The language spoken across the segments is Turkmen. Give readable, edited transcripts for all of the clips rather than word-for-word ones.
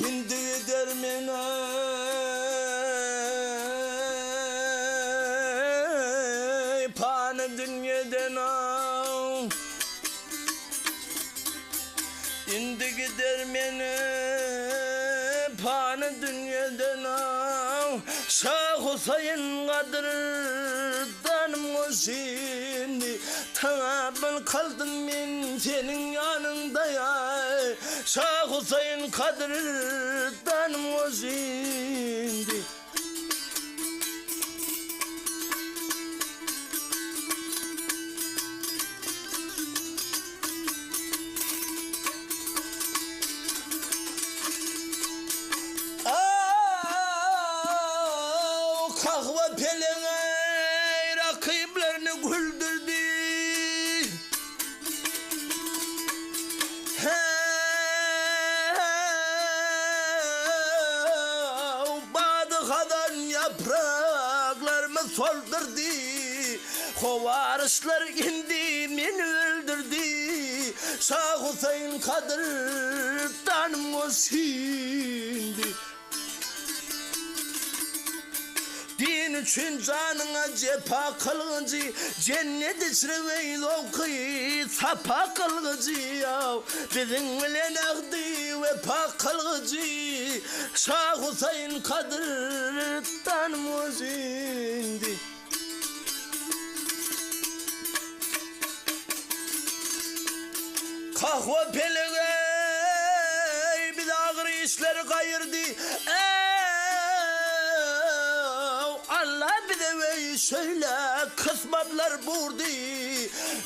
Indi gider men eý pany dünýeden aw. Indi gider men eý pany dünýeden aw. Şa Huseýin gadyrdanym goşuny Tagapyl kyldym men seniň ýanyňda ýa Şa Huseýin gadyrdanym goşuny. Aw, kahwa peleňeý rakyplarny güldürdi. Häw, bady-hazan ýapraklarymy soldurdy. Howaryşlar indi meni öldürdi. Şa Huseýin kadyrdanym bolsun. Din üçin janyňa jepa kylgyjy, Jennet içre weý zowky sapa kylgyjy, Ýa biziň bilen ähdi wepa kylgyjy, Şa Huseýin kadyrdanym bolsun. Kahwa pelek-eý, bize agyr işleri gaýyrdy. Äw, Alla bize weý şeýle kysmatlar burdy.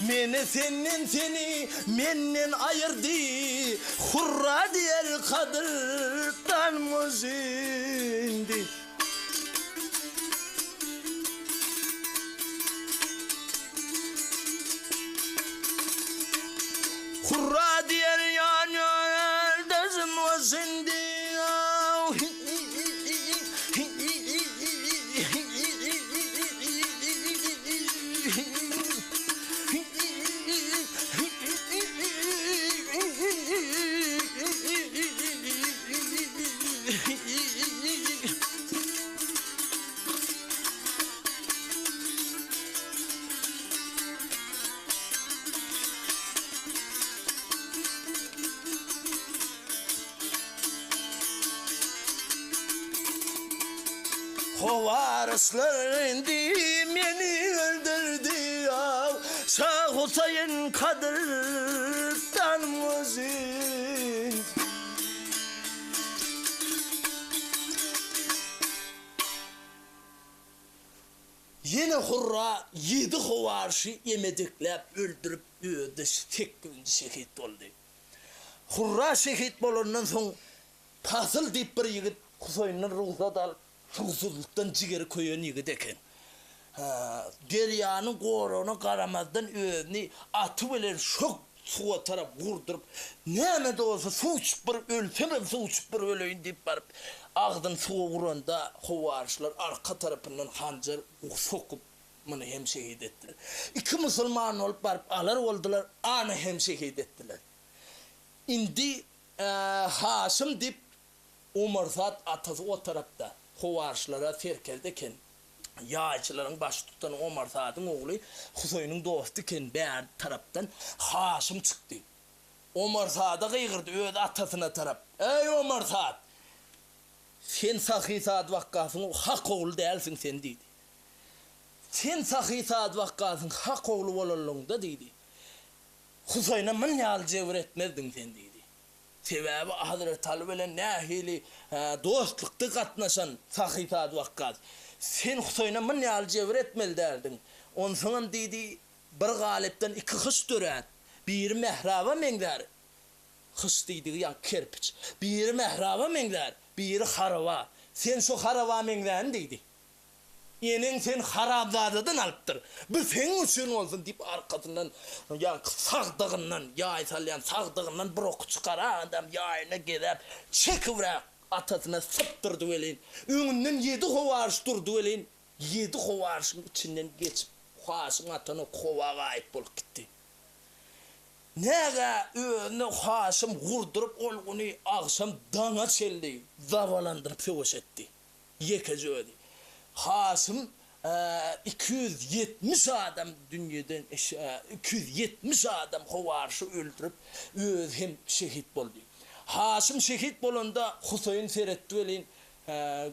Meni senden, seni menden aýyrdy. Hurra diýer kadyrdan muzindi. Hurra diýer ýan ýoldaşym o şindi. Howaryslar indi meni öldürdi ýaw, Şa Huseýin kadyrdan özün. Ýene hurra ýedi howarşy emedekläp öldürip özi sekizinji şehit boldy. Hurra şehit bolandan soň Pasyl diýip bir ýigit Huseýinden rugsat alyp suwsuzlykdan jigeri köýen ýigit eken. Derýanyň goragyna garamazdan özüni aty bilen şok suwa tarap gurduryp, näme-de bolsa suw içip bir ölsemem suw içip bir öleýin diýip baryp, agzyny suwa uranda howaryşlar arka tarapyndan hanjar sokup, muny hem şehit etdiler. Iki musulman bolup baryp alar boldular, any hem şehit etdiler. Indi Haşym diýip Omar Saad atasy o tarapda howaryşlara serkerde eken. Ýaýçylaryň baştutany Omar Saadyň ogly Huseýniň dosty eken bäri tarapdan Haşym çykdy. Omar Saada gygyrdy öz atasyna tarap, Eý Omar Saad! Sen Sahy Saad Wakgasyň hak ogly dälsiň sen diýdi. Sen Sahy Saad Wakgasyň hak ogly bolanlygyňda diýdi, Huseýne myn ýaly jebir etmezdiň sen diýdi. Sebäbi Hazreti Aly bilen nähili dostlukda gatnaşan Sahy Saad Wakgas. Sen Huseýne myn ýaly jebir etmeli däldiň. Onsoňam diýdi, bir galypdan iki hyş dörär. Biri mähraba meňzär, hyş diýdigi ýaňky kerpiç. Biri mähraba meňzär, biri haraba. Sen şo haraba meňzäni diýdi. Eneň seni harabzadadan alypdyr. Bu seň üçin bolsun diýip arkasyndan ýaňky sagdygyndan, ýaý salýan sagdygyndan bir oky çykaranam ýaýyna gezäp, çekibräk atasyna sypdyrdy welin, öňünden ýedi howaryş durdy welin, ýedi howaryşyň içinden geçip, Haşyň atan oky howa gaýyp bolup gitdi. Näge özüne Haşym gurduryp ol güni agşam daňa çenli zabalandyryp söweş etdi. Ýekeje özi. Haşym 270 adam dünýeden 270 adam howaryşy öldürip, özi hem şehit boldy. Haşym şehit bolanda Huseýin seretdi welin,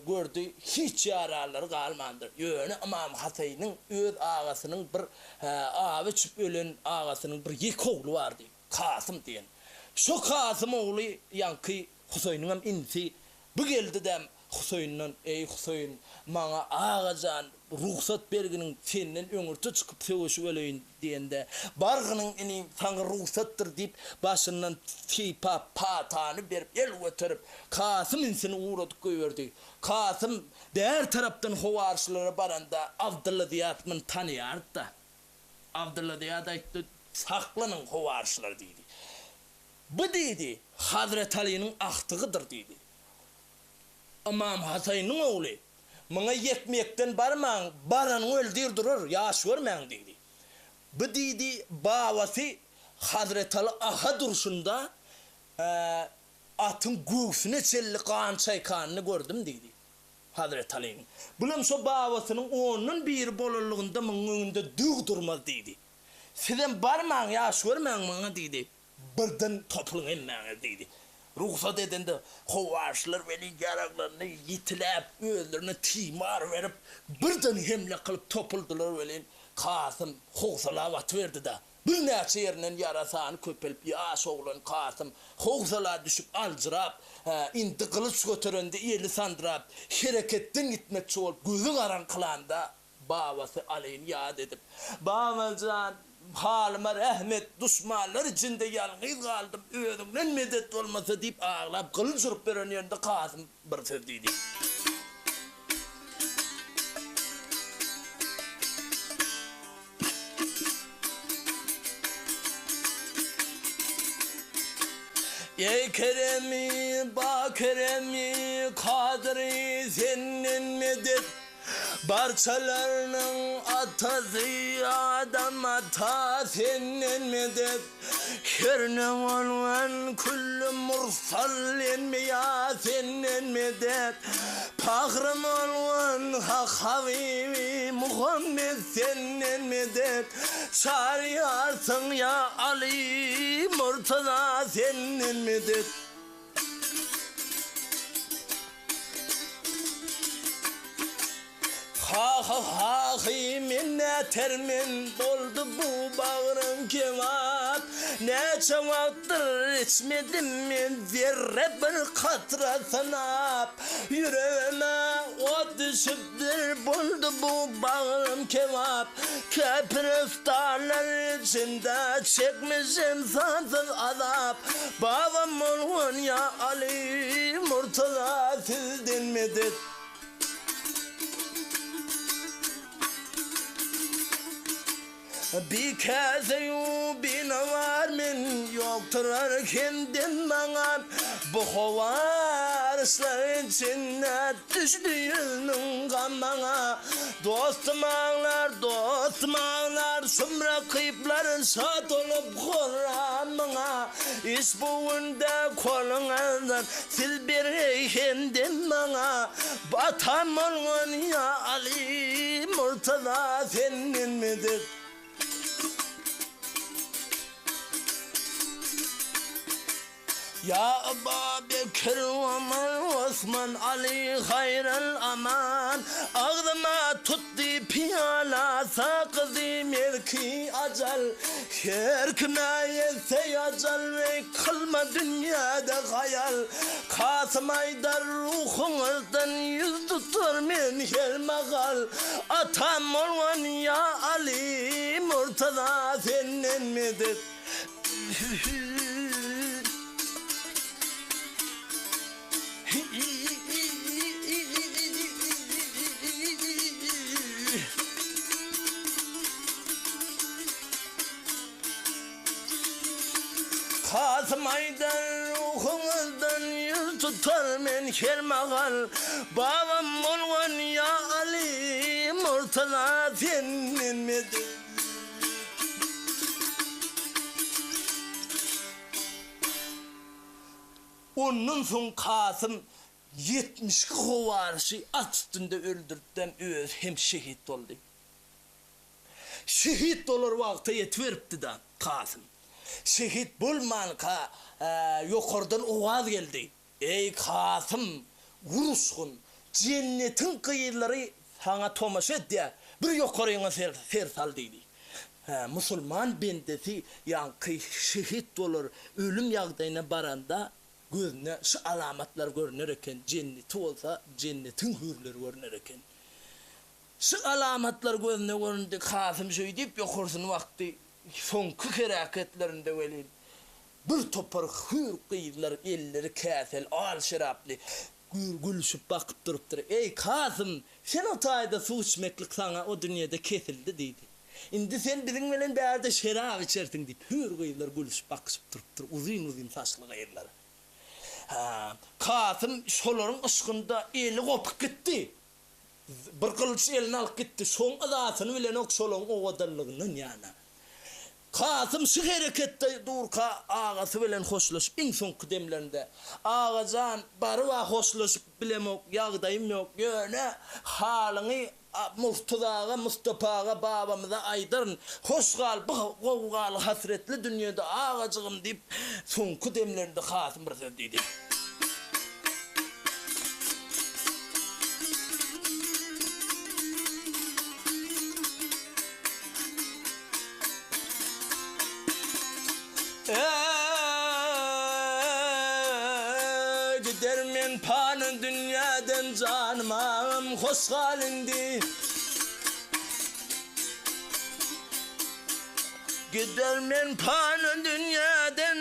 gördi, hiç ýaralary galmandyr. Ýöne Ymam Haseýiniň öz agasynyň bir awy içip ölen agasynyň bir ýeke ogly bardy, Kasym diýen. Şo Kasym ogly ýaňky Huseýniňem inisi Bu geldi-däm Huseýinden, Eý, Huseýin, maňa aga jan, rugsat berginiň senden öňürti çykyp söweşip öleýin diýende, Bargynyň inim, saňa rugsatdyr diýip, başyndan sypap, patany berip, el göterip, Kasym insini ugradyp goýberdi. Kasym bär tarapdan howarçylara baranda, Abdylla Zyýat muny tanaýardy-da. Abdylla Zyýat aýtdy, Saklanyň, howarçylar diýdi. Bu diýdi, Hazreti Alynyň agtygydyr diýdi. Ymam Hasaýnyň ogly, Muňa ýekme-ýekden barmaň, baranyňy öldür durar, ýaş görmäň diýdi. Bu diýdi, babasy Hazreti Aly aha durşunda atyň göwsüne çenli gan çaýkanyny gördüm diýdi. Hazreti Alynyň. Bulam şo babasynyň ondan biri bolanlygynda munuň öňünde düg durmaz diýdi. Sizem barmaň, ýaş görmäň muňa diýdi. Birden topulyň hemmäňiz diýdi. Rugsat edende howaçylar welin ýaraglaryny ýitiläp, özlerine timar berip, birden hemle kylyp topuldylar welin, Kasym howsala batyberdi-de, birnäçe ýerinden ýara sany köpelip, ýaş oglan Kasym howsala düşüp, aljyrap, indi gylyç göterende eli sandyrap, hereketden gitmekçi bolup, gözi garaňkylanda, Babasy Alyny ýat edip, Baba jan, halyma rähm et, duşmanlar içinde ýalňyz galdym, özüňden medet bolmasa diýip aglap, gylyç urup beren ýerinde Kasym bir söz diýdi. Eý Keremi, ba Keremi, Kadyry senden medet. Barçalarynyň atasy Adam ata senden medet Herne bolgan külli mursal enbiýa senden medet Pahrym bolgan Hak Habibi Muhammet senden medet Çaryýarsyň ýa Aly Murtaza senden medet. Ha-ha-ha-hy, men nätermen, boldy bu bagrym kebap. Näçe wagtdyr içmedim men zerre bir katra synap. Ýüregime ot düşüpdir, boldy bu bagrym kebap. Käpir eftalar içinde çekmişem sansyz azap. Babam bolgan ýa Aly Murtaza sizden medet. Bi käse-ýu binawar men, ýokdurar hemdem maňa. Bu howaryşlar içinde düşdi ýüz-müň gam maňa. Dostum aglar, dostum aglar, şum rakyplar şat olup horramyňa. Iş bu günde koluňyzdan siz bereý hemdem maňa. Atam bolgan ýa Aly Murtaza senden medet. Ýa Aba Bekir, Omar, Osman, Aly, haýral aman, Agzyma tutdy pyýala, sakyzy melki ajal. Her kime ýetse ajal, weý, kylma dünýäde haýal. Kasym aýdar, Ruhuňyzdan ýüz tutar men her mahal. Atam bolgan ýa Aly, Murtaza senden medet. Kasym aýdar, Ruhuňyzdan ýüz tutar men her mahal, Babam bolgan ýa Aly, Murtaza senden medet. Ondan soň Kasym 72 howaryşy at üstünde öldürtdem özi hem şehit boldy. Şehit bolar wagta ýetiberipdi-da Kasym. Şehit bolmanka ýokardan owaz geldi. Eý, Kasym, uruşgyn, jennetiň gyzlary saňa tomaşa edýär, bir ýokaryňa ser sal diýdi. Hä, musulman bendesi ýaňky şehit bolar ölüm ýagdaýyna baranda gözüne şu alamatlar görner eken, jenneti bolsa jennetiň hürleri görner eken. Şu alamatlar gözüne göründi, Kasym şeý diýip ýokarsyny bakdy, soňky hereketlerinde welin, Bir topar hüýr gyzlar elleri käseli al şeraply gülüşip bakyp durupdyr. Eý, Kasym, sen o taýda suw içmeklik saňa o dünýede kesildi diýdi. Indi sen biziň bilen bärde şerap içersiň diýip, hüýr gyzlar gülüşip bakyşyp durupdyr, uzyn-uzyn saçly gyzlar. Hä, Kasym şolaryň yşgynda eli gopup gitdi. Bir gylyç eline alyp gitdi. Şoň yzasyny bilenok şolaň owadanlygyndan ýana. Kasym şu hereketde durka agasy bilen hoşlaşyp iň soňky demlerinde, Agajan, baryb-a hoşlaşyp bilemok, ýagdaýym ýok, ýöne halyňy Murtuz aga, Mustapa aga babamyza aýdaryn, hoş gal, bu gowgaly hasretli dünýede agajygym diýip, soňky demlerinde Kasym bir söz diýdi. Eý, gider men pany dünýäden janym agam hoş gal indi. Gider men pany dünýäden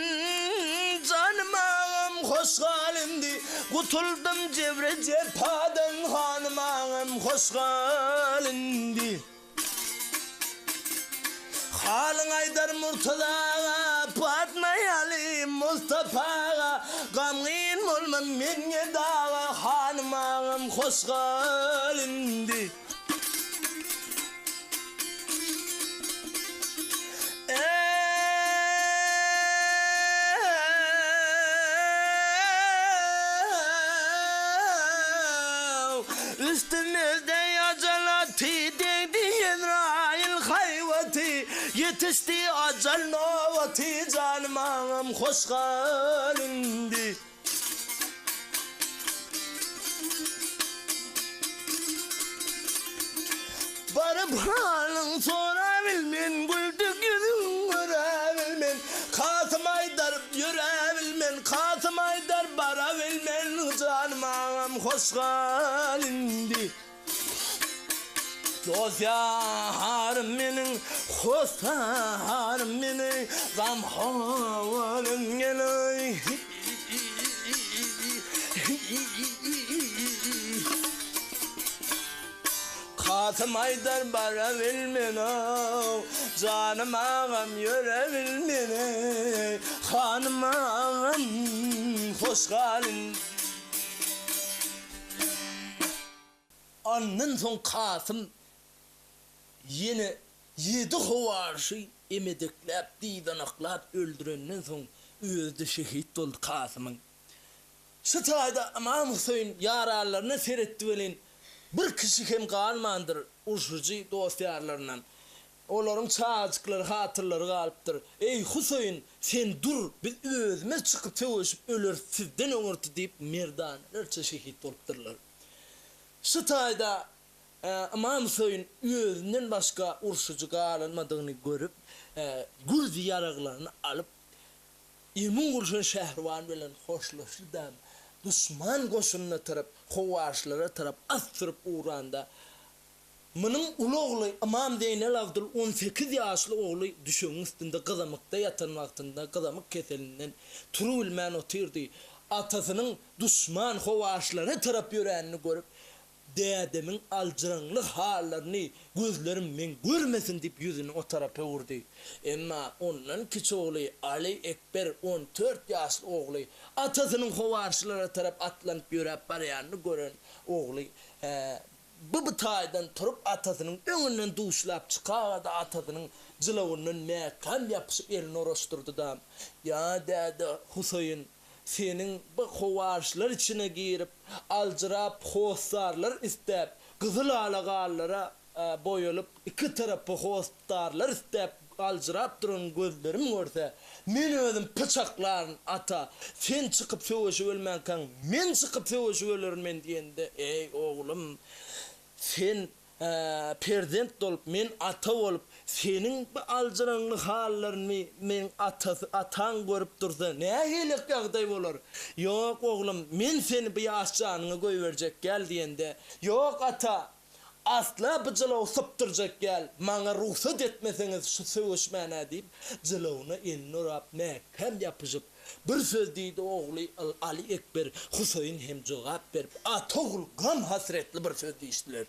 janym agam hoş gal indi. Gutuldym jebri jepadan hanym agam hoş gal indi. Halyň aýdar Murtaza aga, Patma ýaly Mustapa aga, Gamgyn bolma men gedaga, Hanym agam hoş gal indi. Üstümizde ajal aty degdi Ezraýyl haýbaty, Ýetişdi ajal nobaty, Janym agam hoş gal indi. Baryp halyň sorabilmen, Güldük ýüzüň göräbilmen, Kasym aýdar ýöräbilmen, Kasym aýdar barabilmen, Janym agam hoş gal indi. Dost ýarym meniň, hossarym meniň, Gamhorym meniň. Kasym aýdar barabilmen-ow, Janym agam ýörebilmen-eý, Hanym agam hoş gal indi. Andan soň Kasym ýene ýedi howaryşy emedekläp, dyzanaklap öldürenden soň özi-de şehit boldy Kasymyň. Şu taýda Ymam Hüseýin ýaranlaryna seretdi welin, bir kişi hem galmandyr urşujy dost-ýarlaryndan. Olaryň çagajyklary, hatynlary galypdyr. Eý, Hüseýin, sen dur, biz özümiz çykyp söweşip öleris sizden öňürti diýip merdanalarça şehit bolupdyrlar. Şu taýda Ymam Hüseýin özünden başga urşujy galynmadygyny görüp, gürzi ýaraglaryny alyp, Emin gurşun Şähriban bilen hoşlaşdy-da, duşman goşunyna tarap, howaşlara tarap at sürüp ugranda, munuň uly ogly Ymam Zeýnelabdyl on sekiz ýaşly ogly düşegiň üstünde gyzamykda ýatan wagtynda gyzamyk keselinden turubilmän otyrdy. Atasynyň duşman howaşlara tarap ýöränini görüp, Dädemiň aljyraňly hallaryny gözlerim meň görmesin diýip ýüzüni o tarapa öwürdi. Emma ondan kiçi ogly Aly Ekber on dört ýaşly ogly atasynyň howarçylara tarap atlanyp ýöräp barýanyny gören ogly bu bu taýdan turup atasynyň öňünden duşlap çykaga-da atasynyň jylawyndan mäkäm ýapyşyp elini oraşdyrdy-da, Ýa däde Huseýin! Seniň bu howaryşlar içine girip, aljyrap, hossarlar istäp, gyzyl ala gallara boýalyp, iki tarapa hossarlar istäp aljyrap duran gözlerim görse, men özüm pyçaklaryn, ata, sen çykyp söweşip ölmänkäň, men çykyp söweşip ölerin men diýende, eý, oglum, sen Perzent bolup, men ata bolup, seniň bu aljyraňly hallaryňy meň atasy, ataň görüp dursa, nähili ýagdaý bolar? Ýok, oglum, men seni bu ýaş janyňa goýberjek däl diýende, Ýok, ata, asla bu jylawy sypdyrjak däl, maňa rugsat etmeseňiz şu söweşmän-ä diýip, jylawyna elini orap, mäkäm ýapyşyp, Bir söz diýdi ogly Aly Ekber Huseýin hem jogap berip, ata-ogul gam-hasretli bir söz diýişdiler.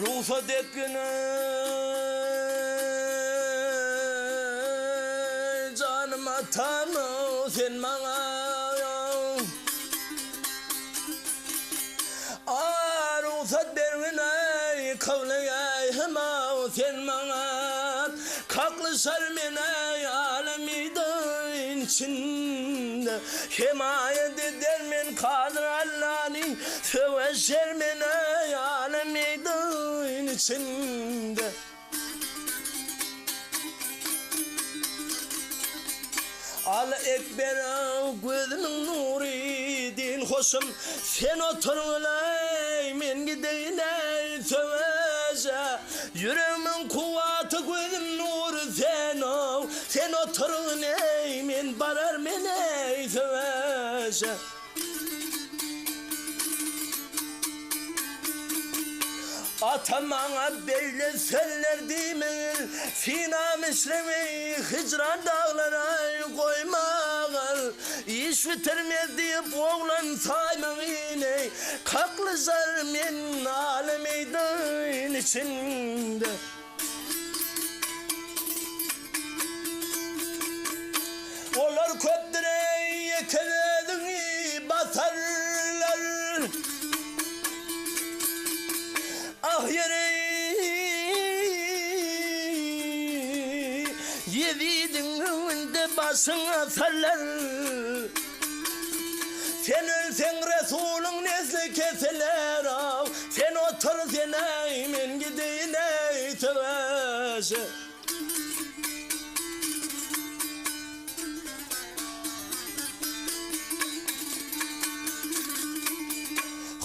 Rugsat etgin eý janym atam sen maňa A rugsat bergin eý kyblaýym sen maňa Kaklyşar men eý alem-i içinde Hemaýat eder men Kadyr Allany Söweşer men eý alem-i içinde. Aly Ekber gözümiň nury din hoşum Sen oturgyn-eý men gideýin-eý söweşe Ýüregimiň kuwwaty gözüm nury sen-ow Sen oturgyn-eý men barar men-eý söweşe. Atam maňa beýle sözler diýmegil, Synam işlemi hijran daglara goýmagyl. Iş bitirmez diýip oglan saýmagyn eý, Kaklyşar men nala meýdan içinde. Olar köpdür eý, ýeke özüňi basarlar. Ah ýeri, Ýezidiň öňünde başyň asarlar. Sen ölseň Resulyň nesli kesiler-ow, Sen otur sen-eý, men gideýin-eý söweşe.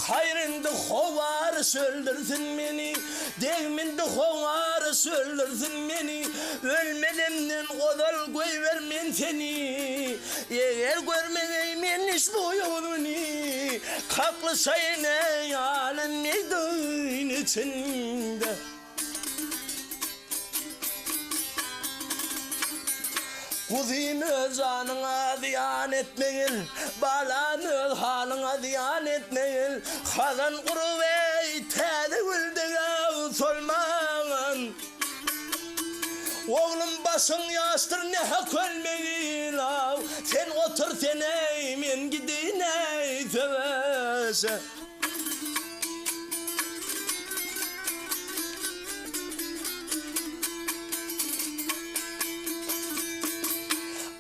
Haýyr indi howaryş öldürsin meni, Degmindi howaryş öldürsin meni, Ölmezemden ozal goýber men seni. Eger görmegeý men işbu ýüzüni, Kaklyşaýyn eý alym meýdan içinde. Guzym öz janyňa zyýan etmegil, Balam öz halyňa zyýan etmegil, Hazan urup eý täze gül dek solmagan. Oglum başyň ýaşdyr nähak ölmegil-aw, Sen otur sen-eý, men gideýin-eý söweşe.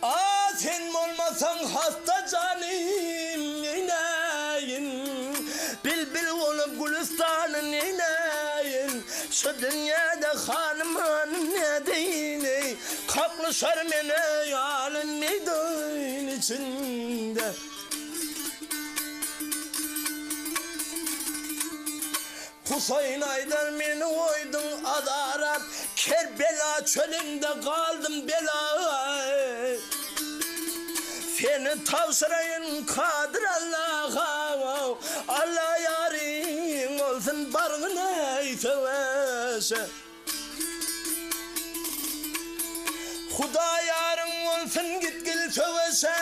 A sen bolmasaň hasta janym neýläýin, Bilbil bolup gülüstany neýläýin, Şu dünýäde hanyman nädeýin-eý, Kaklyşar men-eý alym meýdan içinde. Huseýin aýdar meni goýduň azara, Kerbela çölünde galdym bela. Seni tabşyraýyn Kadyr Allaha, Alla ýaryň bolsun bargyn eý söweşe. Hudaý ýaryň bolsun gitgil söweşe.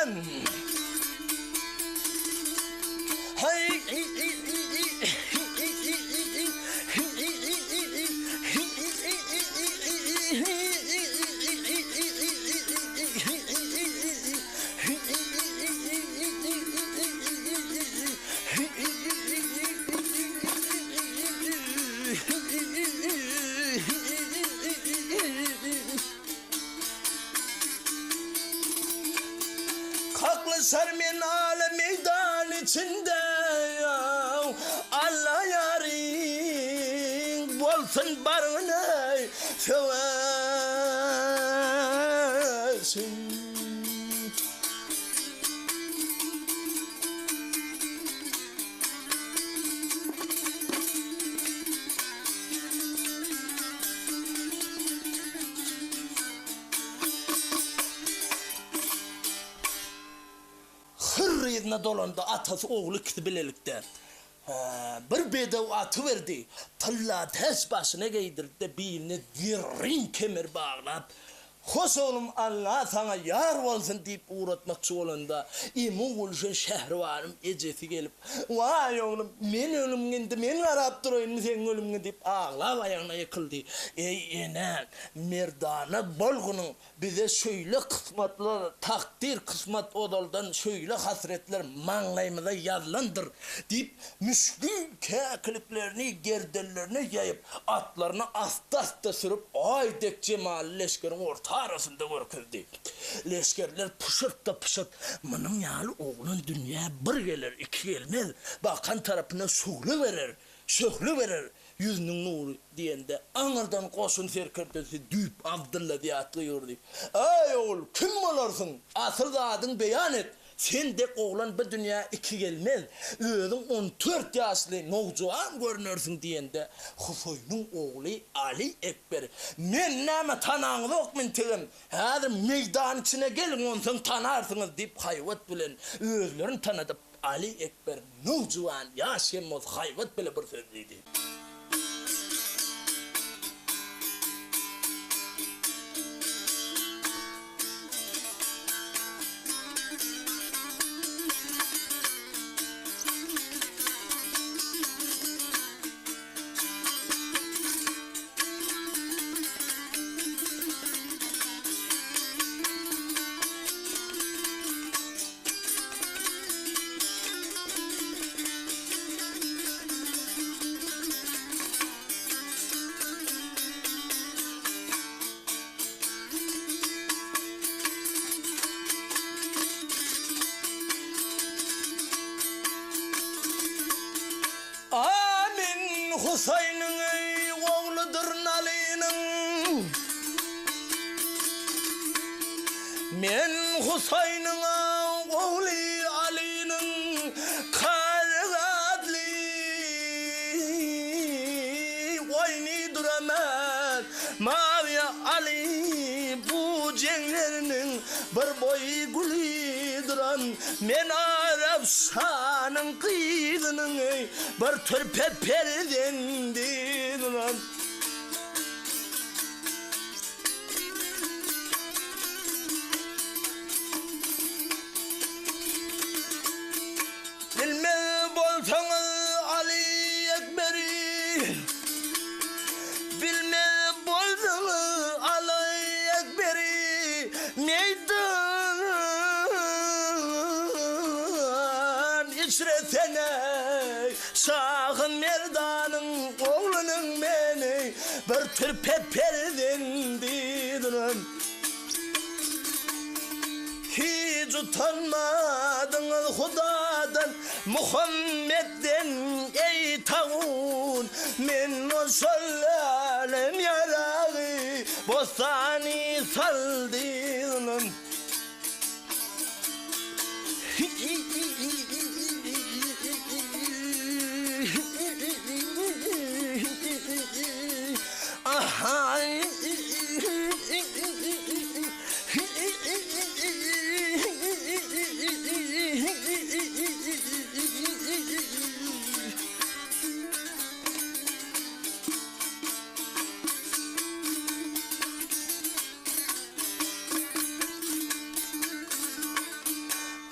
Kaklyşar men ala meýdan içinde, Alla ýaryň bolsun bargyn eý söweşiň. Hyr yzyna dolandy, atasy ogly ikisi bilelikde. Bir bedew aty berdi, tylla täç başyna geýdirdi-de, biline zerrin kemer baglap, Hoş oglum, Alla saňa ýar bolsun diýip ugratmakçy bolanda, Emu Gulşen Şähribanym ejesi gelip, Waý oglum, men ölümge indi men garap duraýynmy seň ölümiňe diýip aglap aýagyna ýykyldy. Eý ene, merdana bolgunyň Bize şöýle kysmatlar, takdyr kysmat ozaldan şöýle hasretler maňlaýymyza ýazylandyr, diýip, müşgil käkiliklerini gerdenlerine ýaýyp, atlaryny asta-asta sürüp, aý dek jemaly leşgeriň orta arasynda görkezdi. Leşgerler pyşyrt-da-pyşyrt, Munuň ýaly oglan dünýä bir geler, iki gelmez, bakan tarapyna şugla berer, şöhle berer, Ýüzüniň nury, diýende, aňyrdan goşun serkerdesi Düýp Abdylla Zyýat gygyrdy. Eý, ogul, kim bolarsyň? Asyl zadyňy beýan et! Sen dek oglan bu dünýä iki gelmez. Özüň on tört ýaşly nowjuwan görnersiň diýende, Huseýniň ogly Aly Ekber, Meni näme tanaňyzokmy integem? Häzir meýdan içine geliň, onsoň tanarsyňyz diýip, haýbat bilen özlerini tanadyp, Aly Ekber nowjuwan ýaş hem bolsa haýbat bile bir söz diýdi. A men Husaýnyň ogludyryn Alynyň. Men Husaýnyň ogly Alynyň Kazy adly oýny duraman Mawiýa Aly bu jeňleriniň bir boýy güli duran Men Arap şanyň gyzynyň bir türpe perzendi duran. Bilmez bolsaňyz Aly Ekberi, Bilmez bolsaňyz Aly Ekberi, Meýdan içre sen-eý, Şahy Merdanyň oglunyň meni bir türpe perzendidirin. Hiç utanmadyňyz Hudadan, Muhammetden, eý tagun, Men şol älem ýaragy bossany saldym.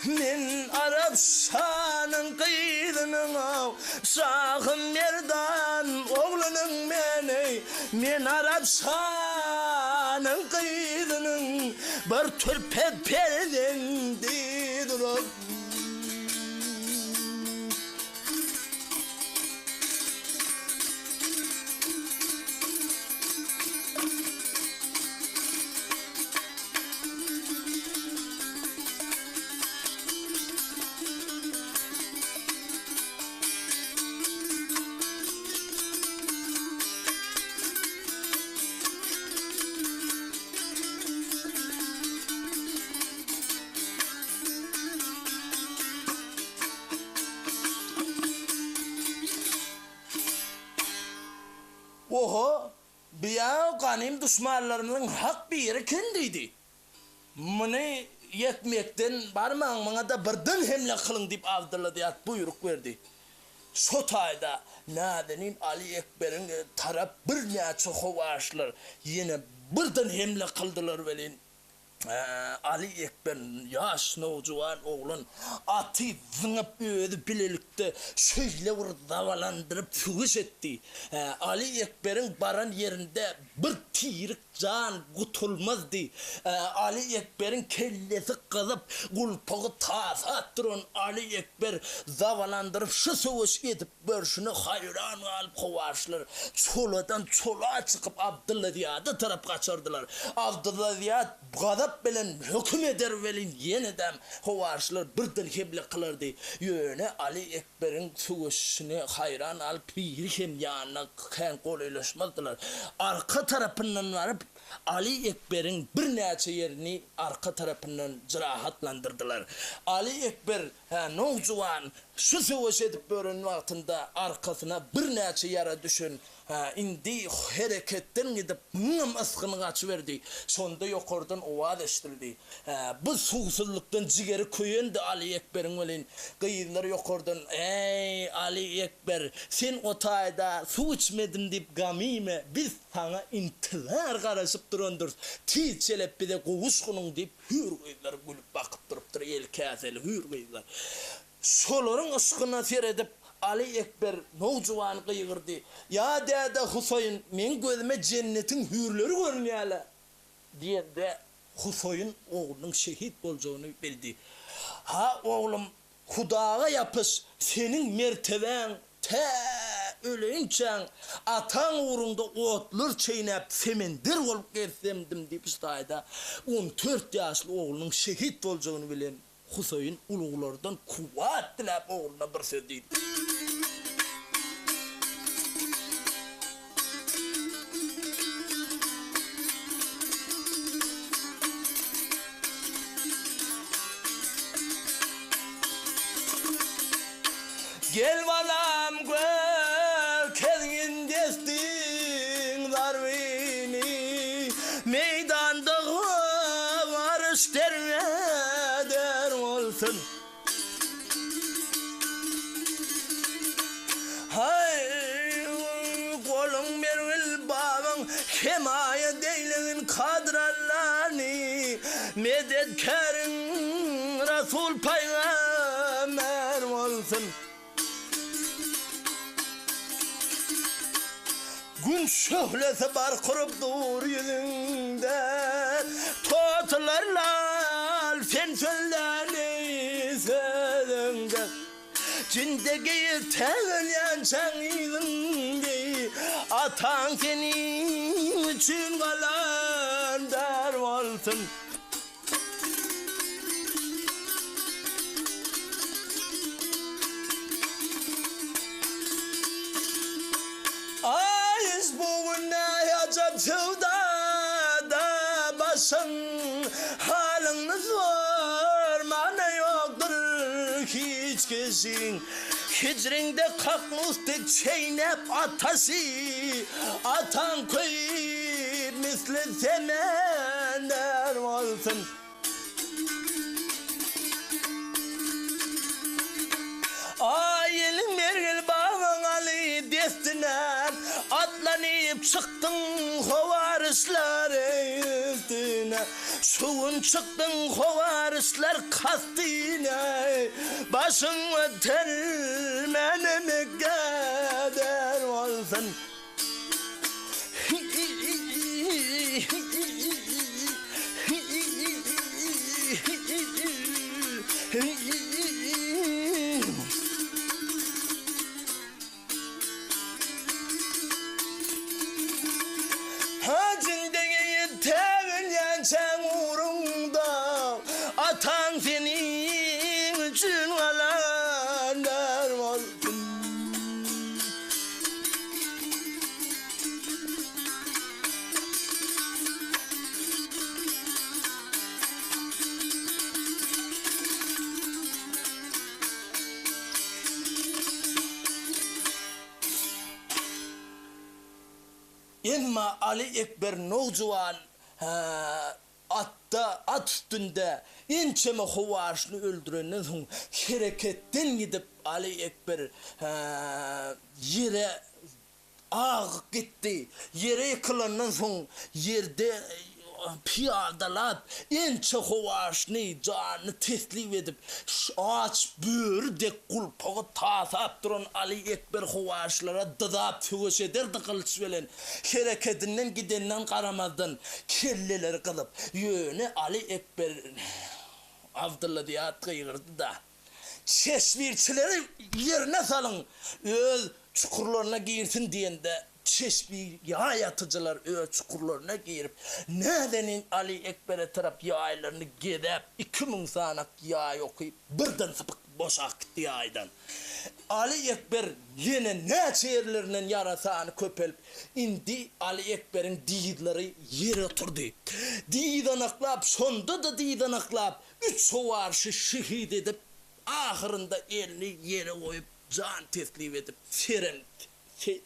Men Arap şanyň gyzynyň-ow, Şahym Merdan oglunyň men-eý. Men Arap şanyň gyzynyň bir türpe perzendidir-ow. Oho, bu-ýa ganym duşmanlarymyzyň hak biri eken diýdi. Muny ýetmekden barmaň, muňa-da birden hemle kylyň diýip Abdylla Zyýat buýruk berdi. Şo taýda näzenin Aly Ekberiň tarap birnäçe howaşlar ýene birden hemle kyldylar welin, Aly Ekber ýaş nowjuwan oglan aty zyňyp özi bilelikde şeýle bir zabalandyryp söweş etdi. Aly Ekberiň baran ýerinde bir tirik jan gutulmazdy. Aly Ekberiň kellesi gyzyp, gulpagy tasap duran Aly Ekber zabalandyryp şu söweş edip görşüne haýran galyp howaşlar çoladan çola çykyp Abdylla Zyýada tarap gaçardylar. Abdylla Zyýat gazap bilen höküm eder welin ýenedem howaşlar birden hemle kylardy. Ýöne Aly Ekberiň söweşine haýran galyp biri hem ýanyna kän golaýlaşmazdylar. Arka tarapyndan baryp Aly Ekberiň birnäçe ýerini arka tarapyndan jyrahatlandyrdylar. Aly Ekber Hä, nowjuwan, şu söweş edip ýören wagtynda arkasyna birnäçe ýara düşen, hä, indi hereketden gidip, muňam ysgyny gaçyberdi. Şonda ýokardan owaz eşidildi. Hä, bu suwsuzlykdan jigeri köýendi Aly Ekberiň welin, gyzlar ýokardan, Äý, Aly Ekber, sen o taýda suw içmedim diýip gam iýme, biz saňa intizar garaşyp durandyrys, tiz çelep bize gowuşgynyň diýip, Hüýr gyzlar gülüp bakyp durupdyr, eli käseli hüýr gyzlar. Şolaryň yşkyna seredip, Aly Ekber nowjuwan gygyrdy, Ýa däde Husaýyn, meň gözüme jennetiň hüýrleri görünýär-le! Diýende, Husaýyn oglunyň şehit boljagyny bildi. Ha, oglum, Hudaga ýapyş, seniň mertebäň tä öleýinçäň ataň ugrunda otlar çeýnäp semender bolup gezsemdim diýip ştaýda 14 ýaşly oglunyň şehit boljagyny bilen Huseýin uluglardan kuwwat diläp ogluna bir söz diýdi. Gel balam görkezgin destiň zarbyny, Meýdanda garyş derbe-der bolsun. Haý, goluň bergil babaň, hemaýat eýlegin Kadyr Allany, Medetkäriň Rasul pygamber bolsun. Gün şöhlesi bark urup dur ýüzüňde, Totylar lal sen sözläni sözüňde. Jindegi tä ölýänçäň yzyňdy, Ataň seniň üçin galandar bolsun. Aýyş bu gün ne ajap söwdada başyň, Halyňny sormana ýokdur hiç kişiň. Hijriňde kaknus dek çeýnäp ataşy, Ataň köýüp misli semender bolsun. Aý, eliň bergil babaň Aly destine. Atlanyp çykdyň howaryçlar üstüne, Şu gün çykdyň howaryçlar kastyna, Başyň götermäne mekeder bolsun. Hajyň deňeýi tä ölýänçäň ugruňda, Ataň seniň üçin galandar bolsun. Emma Aly Ekber nowjuwan atda, at üstünde ençeme howaşyny öldürenden soň hereketden gidip Aly Ekber ýere Agyp gitdi. Ýere ýykylandan soň ýerde pyýadalap, ençe howaşyny, janyny teslim edip, aç böri dek gulpagy tasap duran Aly Ekber howaşylara dyzap söweş ederdi gylyç bilen. Herekedinden gidenden garamazdan, kelleleri gyzyp, ýöne Aly Ekber Abdylla diýip gygyrdy-da. Çeşbirçileri ýerine salyň, öz çukurlaryna girsin diýende, çeşbi ýaý atyjylar öz çukurlaryna girip, näzenin Aly Ekbere tarap ýaýlaryny gezäp, 2000 sanak ýaý oky birden sypyk boşap gitdi ýaýdan. Aly Ekber ýene näçe ýerlerinden ýara sany köpelip, indi Aly Ekberiň dyzlary ýere oturdy. Dyzanaklap, şonda-da dyzanaklap, Üç howarşy şehit edip, ahyrynda elini ýere goýup, jan teslim edip, serem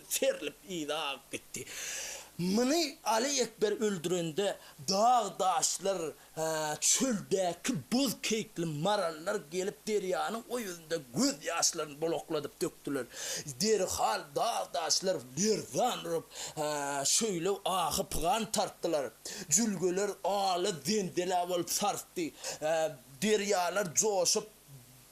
serlip yza agyp gitdi. Muny Aly Ekber öldürende dag-daşlar, çöldäki boz keýikli marallar gelip derýanyň o ýüzünde göz ýaşlaryny bulakladyp dökdüler. Derhal dag-daşlar lerzan urup, şeýle ahy-pygan tartdylar. Jülgeler ala zenzele bolup sarsdy. Derýalar joşup,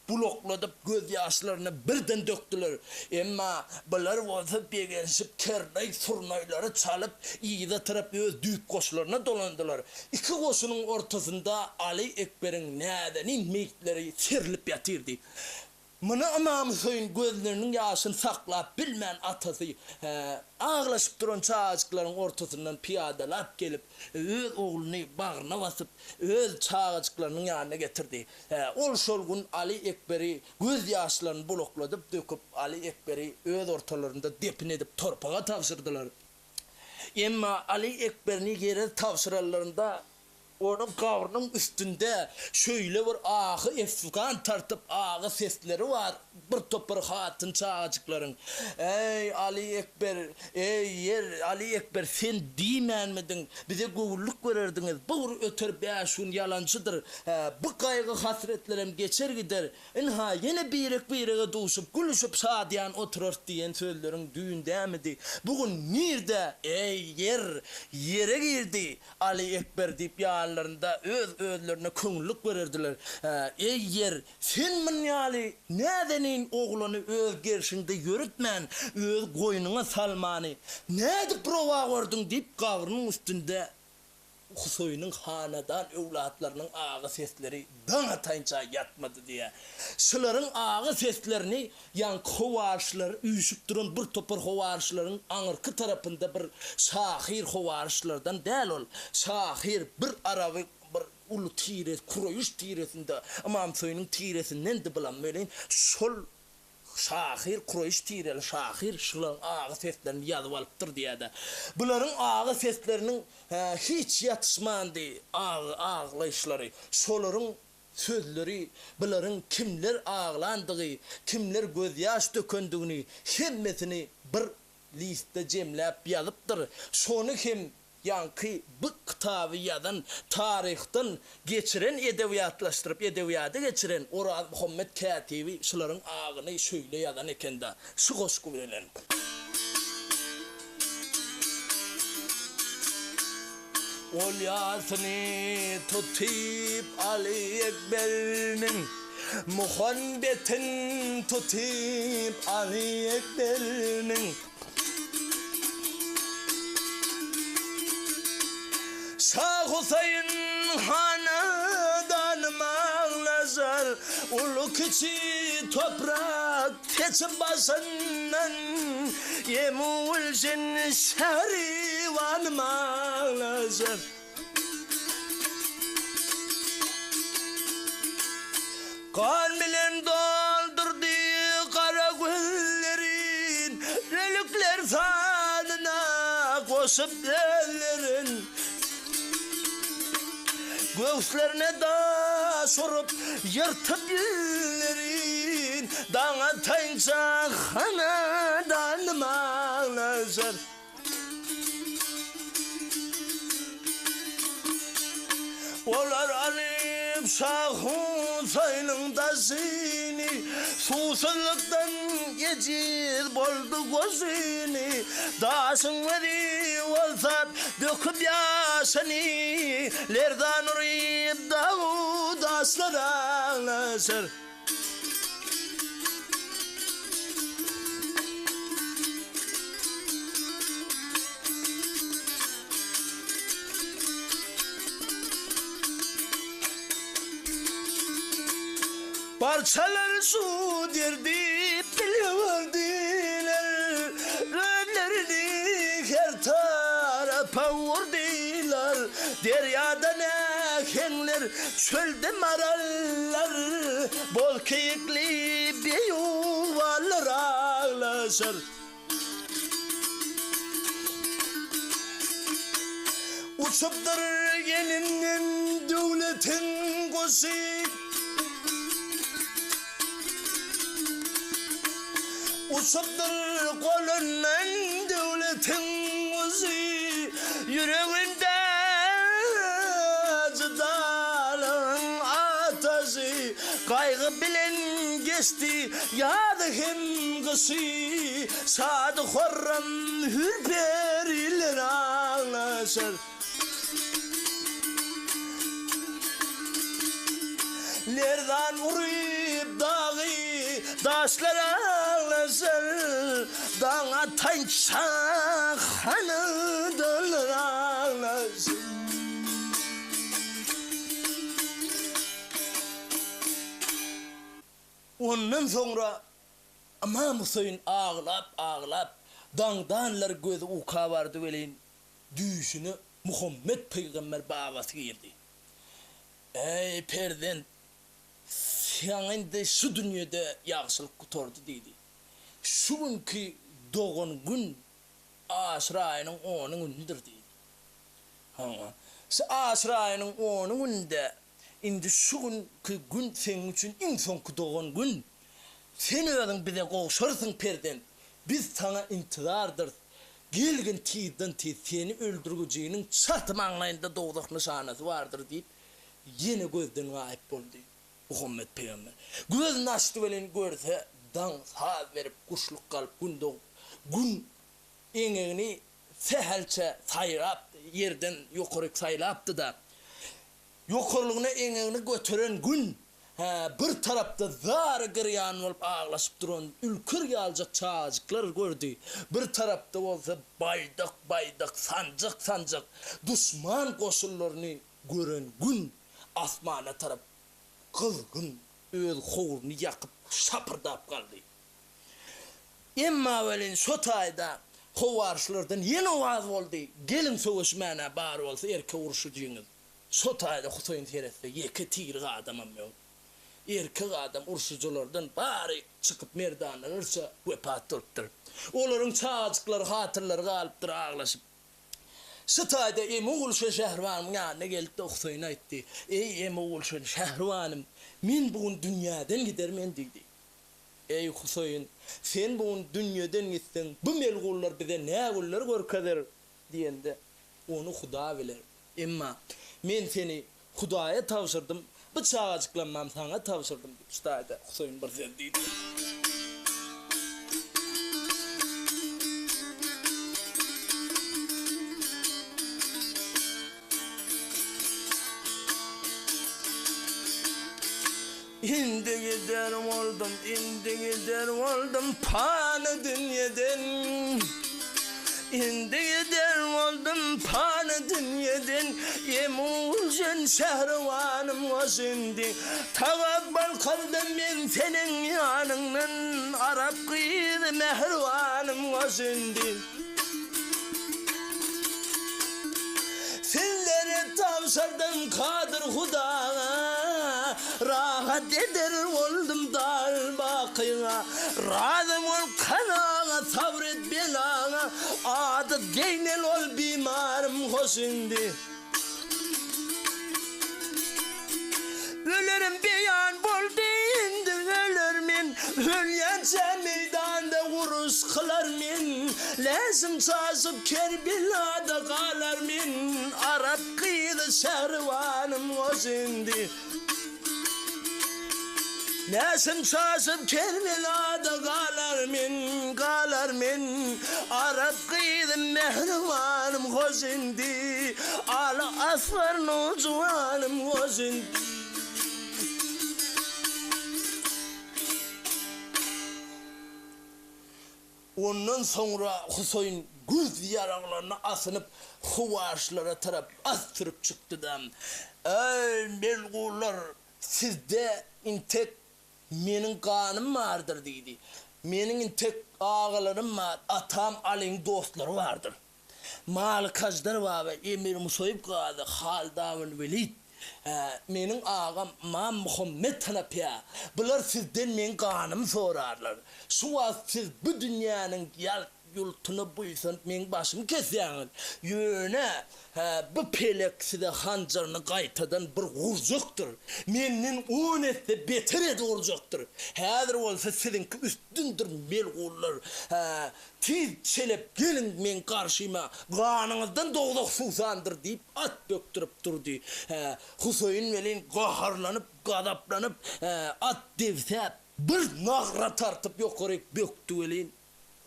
bulakladyp gözýaşlaryny birden dökdüler. Emma bular bolsa begenişip kernaý-surnaýlary çalyp, yza tarap öz düýp goşlaryna dolandylar. Iki goşunyň ortasynda Aly Ekberiň näzenin meýitleri serlip ýatyrdy. Muny Ymam Hüseýin gözleriniň ýaşyny saklap bilmän atasy, aglaşyp duran çagajyklaryň ortasyndan pyýadalap gelip, öz ogluny bagryna basyp, öz çagajyklarynyň ýanyna getirdi. Ol şol gün Aly Ekberi göz ýaşlaryny bulakladyp döküp, Aly Ekberi öz ortalarynda depin edip torpaga tabşyrdylar. Emma Aly Ekberini ýere tabşyranlarynda Onuň gabrynyň üstünde şöýle bir ahy-efgan tartyp agy sesleri bar bir topar hatyn çagajyklaryň, Eý, Aly Ekber, eý, ýer, Aly Ekber, sen diýmänmidiň, bize göwünlik bererdiňiz, bu bir öter bäş gün ýalançydyr, hä, bu gaýgy-hasretlerem geçer gider, Ynha, ýene birek-birege duşup, gülüşip şadyýan oturarys diýen sözleriň düýn dämidi, bu gün nirde, eý, ýer, ýere girdi, Aly Ekber diýip ýanlarynda öz-özlerine köňüllik bererdiler. Eý, ýer, sen mun ýaly näzenin oglany öz gerşiňde ýöretmän, öz goýnuňa salmany nädip rowa gördüň diýip gabrynyň üstünde Huseýniň hanadan öwlatlarynyň agy sesleri daň ataýynça ýatmady diýýär. Şularyň agy seslerini ýaňky howaryşlar üýşüp duran bir topar howaryşlaryň aňyrky tarapynda bir şahyr howaryşlardan däl ol şahyr bir araby bir uly tire kuraýyş tiresinde Ymam Hüseýniň tiresindendi bulam welin şol Şahyr, kuraýyş tireli şahyr şularyň agy seslerini ýazyp alypdyr diýýär-de. Bularyň agy sesleriniň hiç ýatyşmandy agy aglaýyşlary. Şolaryň sözleri, bularyň kimler aglandygy, kimler gözýaş dökendigini hemmesini bir listde jemläp ýazypdyr. Şony hem Ýaňky bu kitaby ýazan, taryhdan geçiren edebiýatlaşdyryp edebiýada geçiren Orazmuhammet Kätibi şularyň agyny şöýle ýazan eken-da, şu goşgy bilen. Ol ýasyny tutyp Aly Ekberniň, Muhambetin tutyp Aly Ekberniň. Şa Huseýin hanadan aglaşar, Uly-kiçi toprak seçip başyndan, Emu-Gülşen şähribanym aglaşar. Gan bilen doldurdy gara gözlerin, Ölükler sanyna goşup özlerin. Göwslerine daş urup, ýyrtyp ýüzlerin, Daň ataýynça hanadanym aglaşar. Olar alyp Şa Husaýnyň daşyny, Suwsuzlykdan ejiz boldy goşuny. Daşyň özi bolsa döküp ýaşyny, Lerzan uryp dagu daşlar aglaşar. Parçalar şu derdi bilýärdiler, Özlerini her tarapa urdylar. Derýada näheňler, çölde marallar, Bol keýikli beýuwalar aglaşar. Uçupdyr elinden döwletiň guşy. Uçupdyr golundan döwletiň guşy. Ýüreginde jydalygyň ataşy. Gaýgy bilen geçdi ýazy hem gyşy, Şady-horram hür-periler aglaşar. Lerzan uryp dagy, daşlar aglaşar, Daň ataýynça hanadanlar aglaşar. Ondan soňra Ymam Huseýin aglap-aglap, daňdanlar gözi uka bardy welin, düýşüne Muhammet pygamber babasy girdi. Eý, perzent, saňa indi şu dünýede ýagşylyk gutardy diýdi. Şu günki dogan gün Aşyr aýynyň ony günüdir diýdi. Hawa, şu Aşyr aýynyň ony gününde Indi şu günki gün seň üçin iň soňky dogan gün. Sen özüň bize gowşarsyň perzent. Biz saňa intizardyrys. Gelgin tizden-tiz seni öldürgijiniň çat maňlaýynda dowzah nyşanasy bardyr diýip, ýene gözden gaýyp boldy. Muhammet pygamber. Gözüni açdy welin görse, daň saz berip, guşluk galyp gün dogup, gün eňegini sähelçe saýrap, ýerden ýokaryk saýlapdy-da, Ýokarlygyna eňegini göteren Gün, hä, bir tarapda zary girýan bolup aglaşyp duran ülker ýalyjak çagajyklar gördi, bir tarapda bolsa baýdak-baýdak, sanjak-sanjak duşman goşunlaryny gören Gün asmana tarap gyzgyn öz howruny ýakyp şapyrdap galdy. Emma welin şo taýda howarçylardan ýene owaz boldy, Geliň söweşmäne bar bolsa erkek urşujyňyz. Şo taýda Huseýin seretse ýeke tirik adamam ýok. Erkek adam urşujylardan bary çykyp merdanalarça wepat bolupdyr. Olaryň çagajyklary hatynlary galypdyr aglaşyp. Şu taýda Emi Gulşen şähribanymyň ýanyna geldi-de Huseýine aýtdy, Eý Emi Gulşen şähribanym, men bu gün dünýäden gidermen diýdi. Eý, Huseýin, sen bu gün dünýeden gitseň, bu melgunlar bize nä günler görkezer? diýende, Ony Huda biler. Emma men seni Hudaýa tabşyrdym, bu çagajyklammam saňa tabşyrdym diýip, şu taýda Huseýin bir söz diýdi. Indi gider boldum, indi gider boldum pany dünýeden. Indi gider boldum pany dünýeden, Emuljen şähribanym hoş indi. Tagabbal kyldym men seniň ýanyňdan, Arap gyzy mähribanym hoş indi. Sizleri tabşyrdym Kadyr Hudaga, Rahat eder boldum dal bakyga. Razy bol kanaga, sabr et belaga, Ady Zeýnel ol bimarym hoş indi. Ölerim beýan boldy indi öler men, Ölýänçä meýdanda uruş kylar men, Läşim çaşyp Kerbelada galar men, Arap gyzy şähribanym hoş indi. Läşim çaşyp Kerbelada galar men, galar men, Arap gyzy mähribanym hoş indi, Aly Asgar nowjuwanym hoş indi. Ondan soňra Huseýn güz ýaraglaryny asynyp, howaşlara tarap at sürüp çykdy-da, Eý, melgunlar, sizde intek meniň ganym bardyr diýdi. Meniň intek agalarym bar, atam Alyň dostlary bardyr. Malyk Aždar baba, Emir Musaýyp gazy, Halid ibn Welid, meniň agam Ymam Muhammet Hanapyýa, bular sizden meň ganymy sorarlar. Şu wagt siz bu dünýäniň ýalt-ýultuna buýsanyp meň başymy kesýäňiz. Ýöne, bu pelek size hanjaryny gaýtadan bir urjakdyr. Menden on esse beter edip urjakdyr. Häzir bolsa siziňki üstündir, melgunlar. Tiz çelep geliň meň garşyma, ganyňyzdan dowzah suwsandyr diýip, at bökdürip durdy. Hä, Huseýin welin gaharlanyp, gazaplanyp, hä, at debsäp, bir nagra tartyp ýokaryk bökdi welin,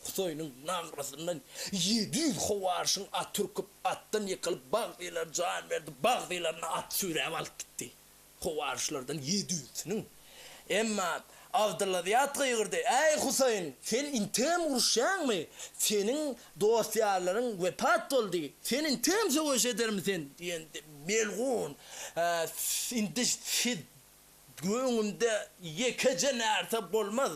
Huseýiniň nagrasyndan 700 howarşyň aty ürküp, atdan ýykylyp, bagzylary jan berdi, bagzylaryny at süýräp alyp gitdi. Howaryşlardan ýedi ýüzüsiniň. Emma Abdylla Zyýat gygyrdy, Äý, Huseýn, sen integem uruşýaňmy? Seniň dost-ýarlaryň wepat boldy. Sen integem söweş edermi sen? diýende, melgun, Indi siz öňümde ýekeje närse bolmaz,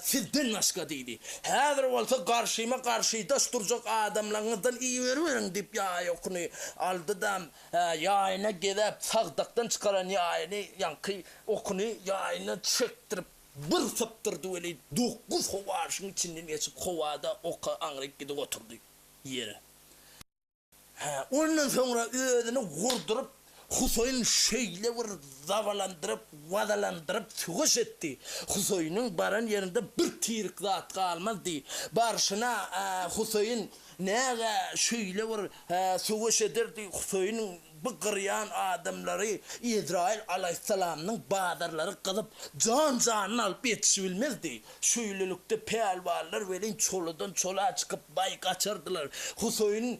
sizden başga diýdi. Häzir bolsa garşyma garşydaş durjak adamlaryňyzdan iberiberiň diýip ýaý okuny aldy-da, Hä, ýaýyna gezäp, sagdakdan çykaran ýaýyny, ýaňky okuny ýaýyna çekdirip, bir sypdyrdy weli, dokuz howaşyň içinden geçip, howada oka aňryk gidip oturdy ýere. Hä, ondan soňra özüni gurduryp, Huseýin şeýle bir zabalandyryp, wazalandyryp söweş etdi. Huseýiniň baran ýerinde bir tirik zat galmazdy. Barşyna Huseýin Näge şeýle bir söweş ederdi Huseýiniň bu gyrýan adamlary Ezraýyl alaýhyssalamnyň bazarlary gyzyp jan-janyny alyp ýetişibilmezdi. Şeýlelikde pälwanlar welin çoladan çola çykyp baý gaçardylar. Huseýin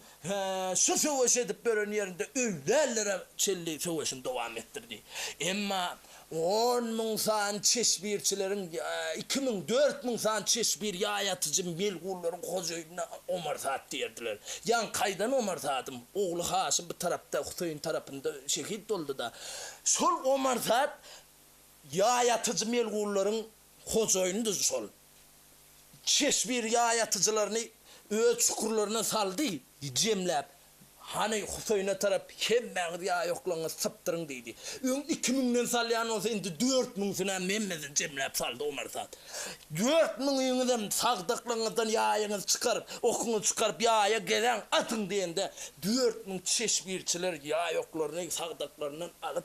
şu söweş edip ýören ýerinde öýlänlere çenli söweşini dowam etdirdi. Emma 10 000 sany çeşbirçileriň, 2000, 4000 sany çeşbir ýaý atyjy melgunlaryň hojaýynyna Omar Saad diýerdiler. Ýaňky aýdan Omar Saadym, ogly Haşym bu tarapda, Huseýin tarapynda şehit boldy-da. Şol Omar Saad ýaý atyjy melgunlaryň hojaýynydy şol. Çeşbir ýaý atyjylaryny öz çukurlaryna saldy, jemläp. Hany, Huseýne tarap hemmäňiz ýaý oklaňyzy sypdyryň diýdi. Öň iki müňden salýan bolsa, indi dört müňsünem hemmesini jemläp saldy Omar Saad. Dört müňüňizem sagdaklygyňyzdan ýaýyňyzy çykaryp, okuňyzy çykaryp ýaýa gezäň, atyň diýende, 4000 çeşbirçiler ýaý oklaryny sagdaklaryndan alyp,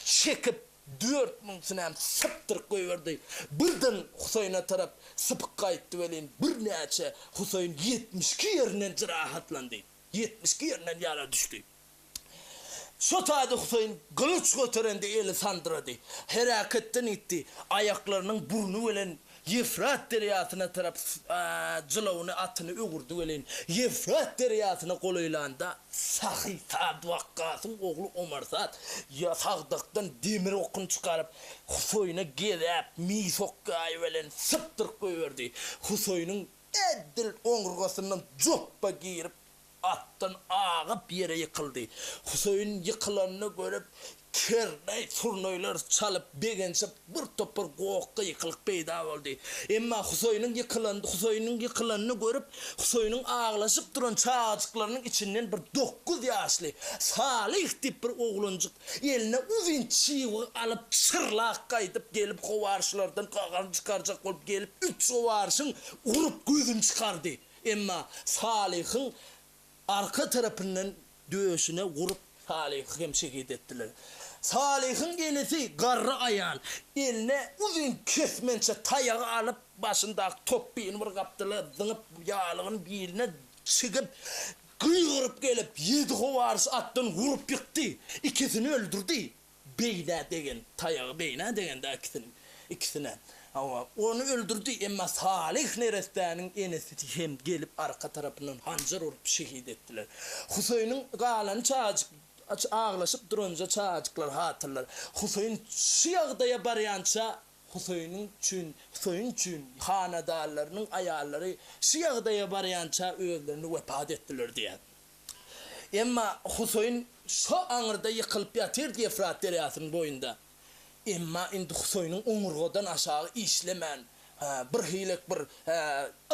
çekip, dört müňsünem sypdyryp goýberdi. Birden Huseýne tarap sypyk gaýtdy welin, birnäçe Huseýin 72 ýerinden jyrahatlandy. 72 ýerinden ýara düşdi. Şo taýda Huseýin gylyç göterende eli sandyrady. Hereketden gitdi. Aýaklarynyň burny bilen. Ýewfrat derýasyna tarap jylawyny, atyny öwürdi welin, Ýewfrat derýasyna golaýlanda, sahy Sad Wakgasyň ogly Omar Sad sagdakdan demir okuny çykaryp, Husaýyna gezäp, mis okgaýy bilen sypdyryp goýberdi. Husaýynyň edil oňurgasyndan jopba girip, Atdan agyp ýere ýykyldy. Huseýin ýykylanyny görüp, kernaý-surnaýlar çalyp, begenşip, bir topar goh-gykylyk peýda boldy. Emma Huseýiniň ýykylan Huseýiniň ýykylanyny görüp, Huseýiniň aglaşyp duran çagajyklarynyň içinden bir dokuz ýaşly Salyh diýip bir oglanjyk eline uzyn çybygy alyp, çyrlak gaýdyp gelip, howarşylardan gagaryny çykarjak bolup gelip, üç howarşyň urup gözüni çykardy. Emma Salyhyň arka tarapyndan döşüne urup, Salyhy hem şehit etdiler. Salyhyň enesi garry aýal eline uzyn kesmençe taýagy alyp, başyndaky topbyny bir gapdala zyňyp, ýalygyny biline çigip, gygyryp gelip, ýedi howarys atdan urup ýykdy, ikisini öldürdi. Beýnä degen, taýagy beýnä degen-dä ikisiniň, ikisine. Hawa, ony öldürdi, emma Salyh neressäniň enesi hem gelip arka tarapyndan hanjar urup şehit etdiler. Huseýniň galany çagajyk, aglaşyp duranja çagajyklar hatynlar. Huseýin şu ýagdaýa barýança Huseýniň üçin, Huseýin üçin hanadanlarynyň aýallary şu ýagdaýa barýança özlerini wepat etdiler diýýär. Emma Huseýin şo aňyrda ýykylyp ýatyrdy Ýefrat derýasynyň boýunda. Emma indi Huseýniň oňurgadan aşagy işlemän, bir hilek bir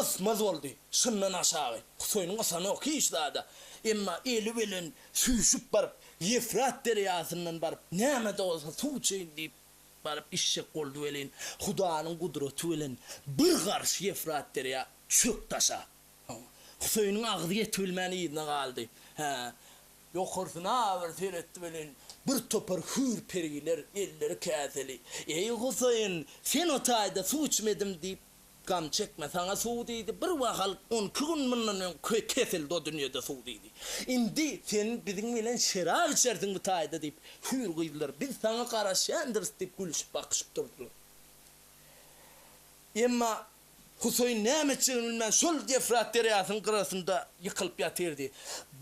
ysmaz boldy. Şundan aşagy Huseýniň ysanok hiç zada. Emma eli bilen süýşüp baryp, Ýefrat derýasyndan baryp, näme-de bolsa suw içeýin diýip baryp içjek boldy welin, Hudanyň gudraty bilen bir garyş Ýefrat derýa çökdi aşak. Huseýniň agzy ýetibilmän yzyna galdy. Hä, ýokarsyna bir seretdi welin, bir topar hüýr-periler elleri käseli. Eý, Huseýin, sen o taýda suw içmedim diýip, gam çekme, saňa suw diýdi, bir wahal on iki gün mundan öň kesildi o dünýede suw diýdi. Indi sen biziň bilen şerap içersiň bu taýda diýip, hüýr gyzlar, biz saňa garaşýandyrys diýip gülüşip bakyşyp durdular. Emma Huseýin näme etjegini bilmän, şol Ýefrat derýasynyň gyrasynda ýykylyp ýatyrdy.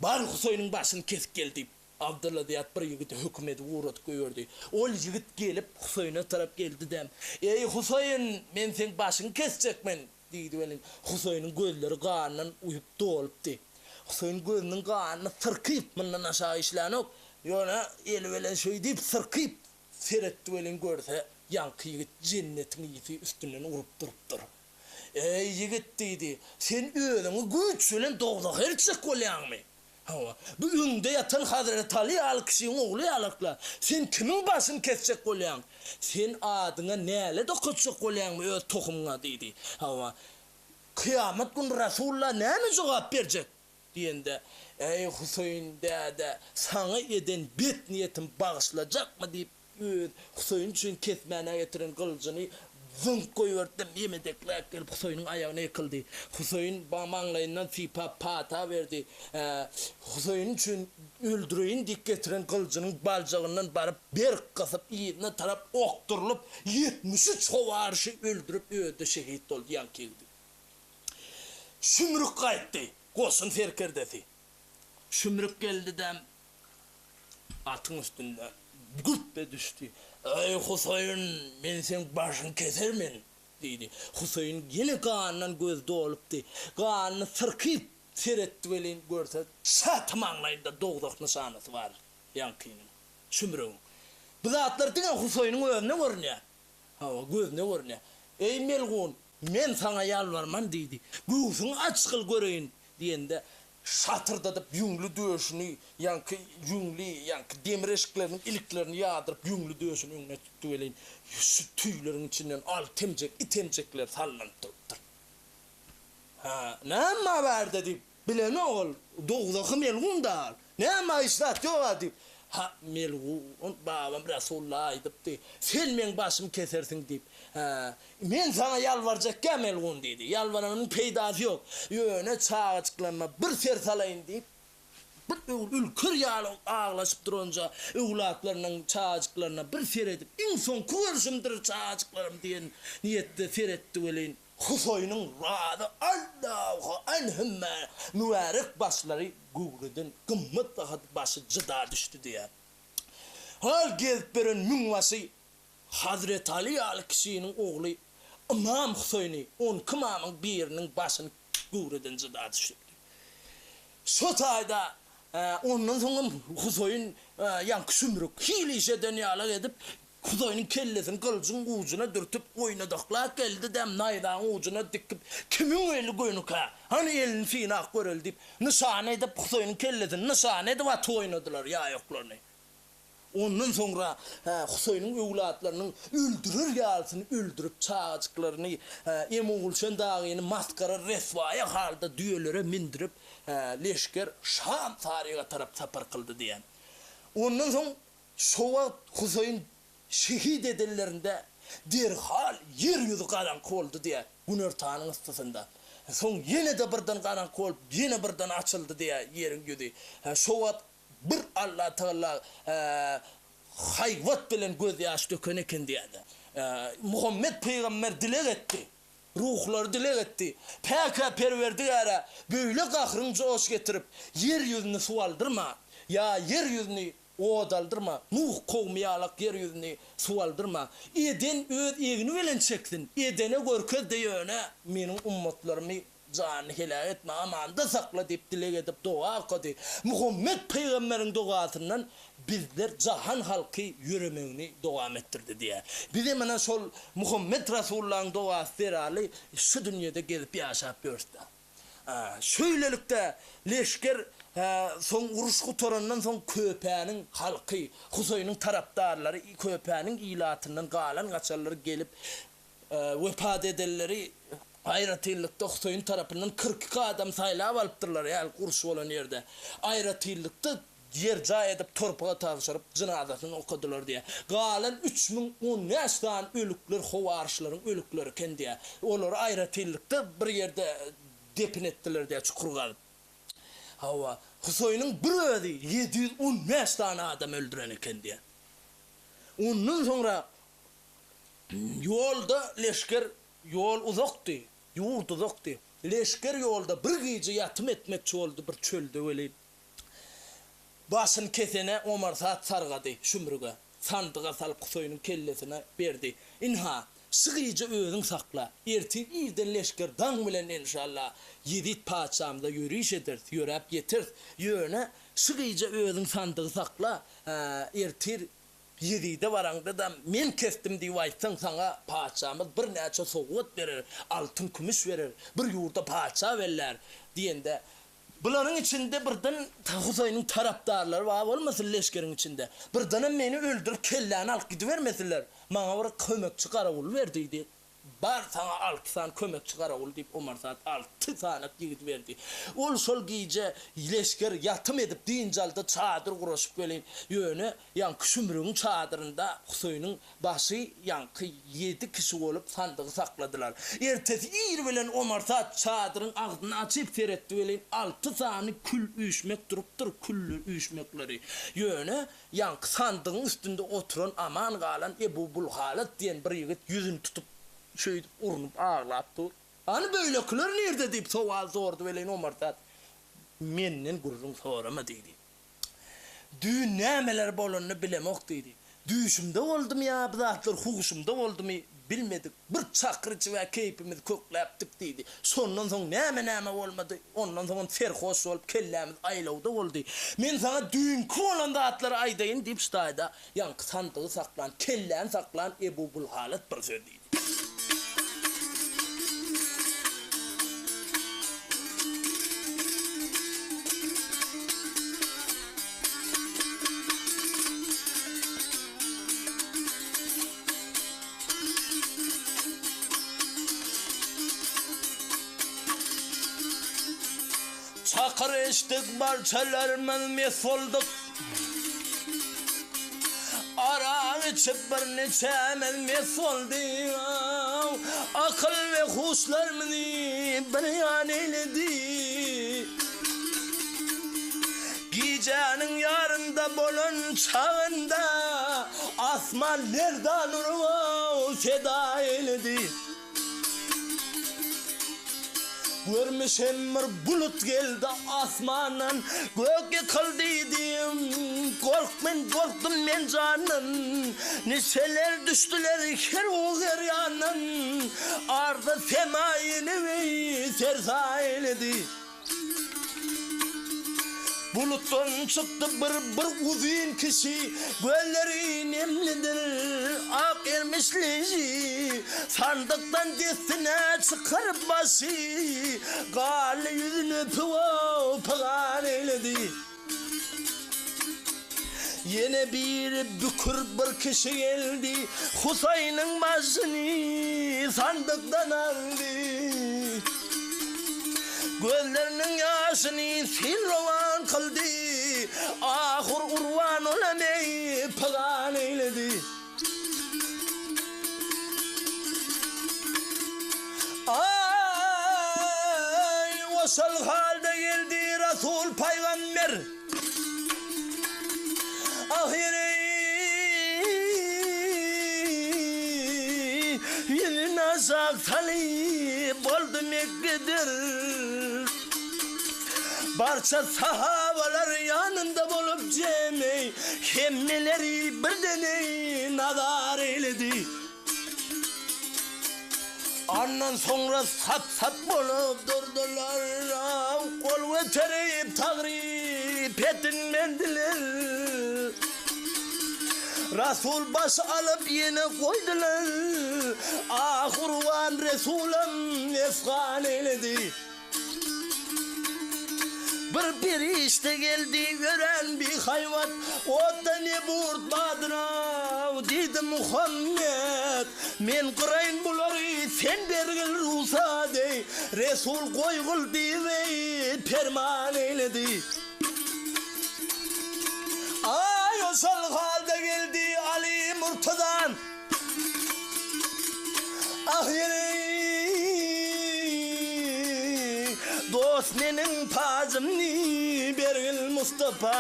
Bar Huseýniň başyny kesip gel diýip, Abdylla Zyýat bir ýigidi höküm edip ugradyp goýberdi. Ol ýigit gelip, Huseýne tarap geldi-de, Eý, Huseýin, men seň başyňy kesjek men! diýdi welin, Huseýniň gözleri gandan uýup dolupdy. Huseýin gözüniň ganyny syrkyp, mundan aşagy işlänok, ýöne eli bilen şeý diýip syrkyp, Seretdi welin görse, ýaňky ýigit jennetiň ysy üstünden urup durupdyr. Eý, ýigit, diýdi, sen özüňi güýç bilen dowzaha eltjek bolýaňmy? Hawa, bu öňde ýatan Hazreti Aly ýaly kişiň ogly ýalakla, sen kimiň başyny kesjek bolýaň? Sen adyňa nälet okatjak bolýaňmy öz tohumyňa? diýdi. Hawa, kyýamat güni Rasulla näme jogap berjek? Diýende, Eý, Huseýin däde, saňa eden bet niýetimi bagyşlajakmy? diýip, öz Huseýin üçin kesmäne getiren gylyjyny zyňyp goýberdi-de, ýemedekläp gelip Huseýiniň aýagyna ýykyldy. Huseýin maňlaýyndan sypap pata berdi. Huseýin üçin öldüreýin diýip getiren gylyjynyň baljagyndan baryp berk gysyp, yzyna tarap okdurylyp, 73 howaryşy öldürip, özi-de şehit boldy ýaňky ýigidi. Şümrük gaýtdy, goşun serkerdesi. Şümrük geldi-de, atyň üstünde güpbe düşdi. Eý, Huseýin, men seň başyňy kesermen! diýdi. Huseýin ýene gandan gözi dolupdy. Ganyny syrkyp seretdi welin, görse, çat maňlaýynda dowzah nyşanasy bar ýaňkynyň, şümrügiň. Bu zatlar diňe Huseýiniň özüne görünýär. Hawa, gözüne görünýär. Eý, melgun, men saňa ýalbarman diýdi. Göwsüňi açgyl göreýin diýende, şatyrdadyp ýüňli döşüni, ýaňky ýüňli, ýaňky demir eşikleriniň iliklerini ýadyryp, ýüňli döşüni öňüne tutdy welin, şu tüýleriň içinden alty emjek, it emjekleri sallanyp durupdyr. Hä, näme bar bärde diýip, Bilenok ol, dowzahy melgun-da ol. Näme hiç zat ýog-a diýip, Ha, melgun, babam Resulla aýdypdy, sen meň başymy kesersiň diýip. Hä, men saňa ýalbarjakgä melgun diýdi. Ýalbaranymyň peýdasy ýok. Ýöne çagajyklaryma bir ser salaýyn diýip. Bir ülker ýaly aglaşyp duranja öwlatlarynyň çagajyklaryna bir seredip, iň soňky görşümdir çagajyklarym diýen niýetde seretdi welin, Husaýynyň razy Allahu anhuma mübärek başlary göwreden gymmat baha başy jyda düşdi diýýär. Hal gezip beren müňbaşy Hazreti Aly ýaly kişiniň ogly Ymam Huseýni on iki ymamyň biriniň başyny göwreden jyda düşürdi. Şo taýda ondan soňam Huseýin ýaňky şümrük hili iş eden ýalak edip, Huseýniň kellesini gylyjyň ujuna dürtüp oýnadaklap geldi-de, naýzaň ujuna dikip, Kimiň eli gönükä? Hany elini synap göreli diýip, nyşana edip Huseýniň kellesini nyşana edip atyp oýnadylar ýaý oklaryny. Ondan soňra Huseýniň öwlatlarynyň öldürer ýalysyny öldürip, çagajyklaryny, Emogulşen dagyny masgara reswaýa halda düýelere mindirip, leşger Şam taryga tarap sapar kyldy diýen. Ondan soň şo wagt Huseýin şehit edenlerinde derhal ýer ýüzi garaňky boldy diýýär, günortanyň yssysynda. Soň ýene-de birden garaňky bolup, ýene birden açyldy diýýär ýeriň ýüzi. Şo wagt Bir Allatagala haýbat bilen gözýaş döken eken diýýärler. Muhammet pygamber dileg etdi. Ruhlary dileg etdi. Päk-ä Perwerdigär-ä, beýle gahryň joş getirip, ýer ýüzüni suw aldyrma, ýa ýer ýüzüni od aldyrma, Nuh kowmy ýalak ýer ýüzüni suw aldyrma. Eden öz egni bilen çeksin, edene görkez-de ýöne meniň ummatlarymy Janyny heläk etme, amanda sakla diýip dileg edip doga okady. Muhammet pygamberiň dogasyndan bizler jahan halky ýöremegini dowam etdirdi diýýär. Bizem ine şol Muhammet Rasullaň dogasy zerarly şu dünýede gezip ýaşap ýörüs-dä. Şeýlelikde leşger soň uruş gutarandan soň Köpäniň halky, Huseýniň tarapdarlary Köpäniň ilatyndan galan-gaçanlary gelip Wepat edenleri aýratynlykda Huseýn tarapyndan 42 adam saýlap alypdyrlar, hälki uruş bolan ýerde. Aýratynlykda ýer jaý edip torpaga tabşyryp, jynazasyny okadylar diýýär. Galan 3015 sany ölükler howaryşlaryň ölükleri eken diýýär. Olary aýratynlykda bir ýerde depin etdiler diýýär, çukur gazyp. Hawa, Huseýniň bir özi 715 sany adam öldüren eken diýýär. Ondan soňra Ýolda leşger Ýol uzakdy, ýurt uzakdy. Leşger ýolda bir gije ýatym etmekçi boldy bir çölde welin, başyny kesene Omar Saad sargady şümrüge. Sandyga salyp Huseýniň kellesine berdi. Ynha, şu gije özüň sakla. Ertir irden leşger daň bilen enşalla Ýezit patyşamyza ýöriş ederis, ýöräp ýeteris. Ýöne şu gije özüň sandygy sakla, ertir Ýezide baraňda-da, men kesdim diýip aýtsaň, saňa patyşamyz birnäçe sowgat berer, altyn-kümüş berer, bir ýurda patyşa bellär, diýende, bularyň içinde birden Huseýniň tarapdarlary bar bolmasyn leşgeriň içinde, birdenem meni öldürip kelläni alyp gidibermesinler, maňa bir kömekçi garawul ber diýdi. Bar saňa alty sany kömekçi garawul, diýip, Omar Saad alty sanak ýigidi berdi. Ol şol gije leşger ýatym edip dynç aldy, çadyr guraşyp welin, ýöne ýaňky şümrügiň çadyrynda Huseýniň başy ýaňky ýedi kişi bolup sandygy sakladylar. Ertesi ir bilen Omar Saad çadyryň agzyny açyp seretdi welin, alty sany kül üýşmek durupdyr, külli üýşmekleri. Ýöne Ýaňky sandygyň üstünde oturan aman galan Ebu Bulhalat diýen bir ýigit ýüzüni tutup, şeýdip urnup aglap dur. Hany beýlekiler nirde diýip sowal sordy welin Omar Saad, Menden gürrüň sorama diýdi. Düýn nämeler bolanyny bilemok diýdi. Düýşümde boldumy ýa bu zatlar huşumda boldumy bilmedik. Bir çakyr içib-ä keýpimizi kökläpdik diýdi. Şondan soň näme-näme bolmady. Ondan soňam serhoş bolup kellämiz aýlawda boldy. Men saňa düýnki bolan zatlary aýdaýyn diýip ştaýda ýaňky sandygy saklan, kelläni saklan Ebu Bulhalat bir söz diýdi. Çakyr içdik barçalarymyz mes bolduk. Arak içip bir niçämiz mes boldy. Akyl we huşlarymyzy bir ýan eýledi. Gijäniň ýarynda bolan çagynda asman lerzan urup seda eýledi. Görmüşem bir bulut geldi asmandan, Gök ýykyldy diýdim, gork men gorkdum men jandan, Niçeler düşdüler her u her ýandan, Arzy sema ýene sersa eýledi. Bulutdan çykdy bir bir uzyn kişi, Gözleri nemlidir, ak ermişli. Sandykdan dessine çykaryp başy, Garly ýüzüni öpüp pygan eýledi. Ýene biri bükür bir kişi geldi, Husaýnyň başyny sandykdan aldy. Gözleriniň ýaşyny sil rowan kyldy, Ahyr urban ola meý pygan eýledi. Aý, oşol halda geldi Rasul paýgamber. Ahyry ýüzüni aşak salyp boldy Mekgedir. Barça sahabalar ýanynda bolup jemi, hemmeleri birden nazar eýledi. Andan soňra sap-sap bolup durdular, gol göterip tagryp edinmediler. Rasul baş alyp ýene goýdular, ah urgan Resulam efgan eýledi. Bir perişde geldi örän bihaýbat, Otda ne burt badyr-ow, diýdi Muhammet. Men gyraýyn bulary, sen bergil rugsat eý, Resul goýgul diýip perman eýledi. Aý, oşol halda geldi Aly Murtazan. Ah eý, dost meniň pajymny bergil Mustapa.